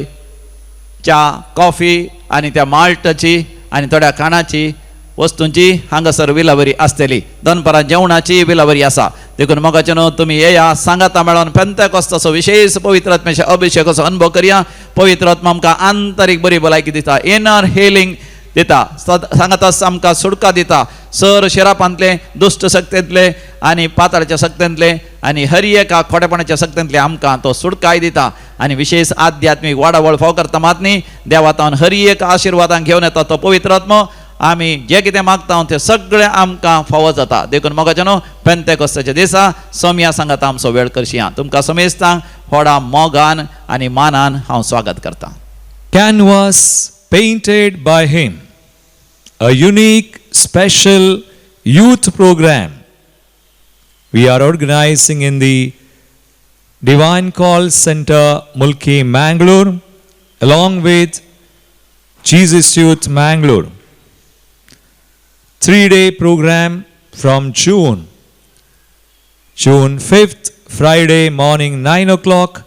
च्या कॉफी आनी त्या माल्टाची आनी थोड्या खाणाची वस्तूंची हांगासर विलावरी आसतली. दनपारां जेवणाची विलावरी आसा. देखून मोगाचें न्हू तुमी येया सांगाता मेळोन पेंतेकोस्ताचो विशेश पवित्र आत्म्याच्या अभिषेकाचो अनुभव करया. पवित्र आत्मा आमकां आंतरीक बरी भलायकी दिता, इनर हिलींग दिता, सांगाता आमकां सुटका दिता. सर शिरापांतले दुश्ट शक्तेंतले आनी पाताळाच्या शक्तेंतले आनी हर एका खोटेपणाच्या शक्तेंतले आमकां तो सुटकाय दिता. आनी विशेष आध्यात्मीक वाडावळ फाव करता मात न्ही देवातावन हर एक आशिर्वादान घेवन येता तो पवित्र आत्मो. आमी जे कितें मागता तें सगळें आमकां फावो जाता. देखून मोगाचें न्हू पेंतेकोस्ताच्या दिसा सोमया सांगाता आमचो वेळ करशिया. तुमकां समेस्तांक व्हडा मोगान आनी मानान हांव स्वागत करतां. Canvas painted by him, a unique special youth program we are organizing in the Divine Call Center, Mulki, Mangalore, along with Jesus Youth Mangalore. 3-day program from June 5th, Friday morning 9 o'clock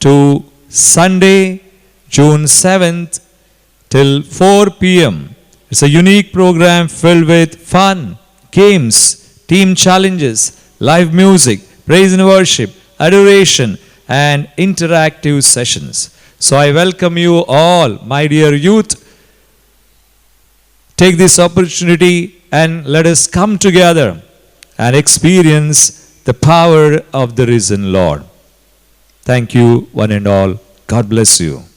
to Sunday, June 7th till 4 p.m. It's a unique program filled with fun, games, team challenges, live music, praise and worship, adoration, and interactive sessions. So I welcome you all, my dear youth. Take this opportunity and let us come together and experience the power of the risen Lord. Thank you one and all. God bless you.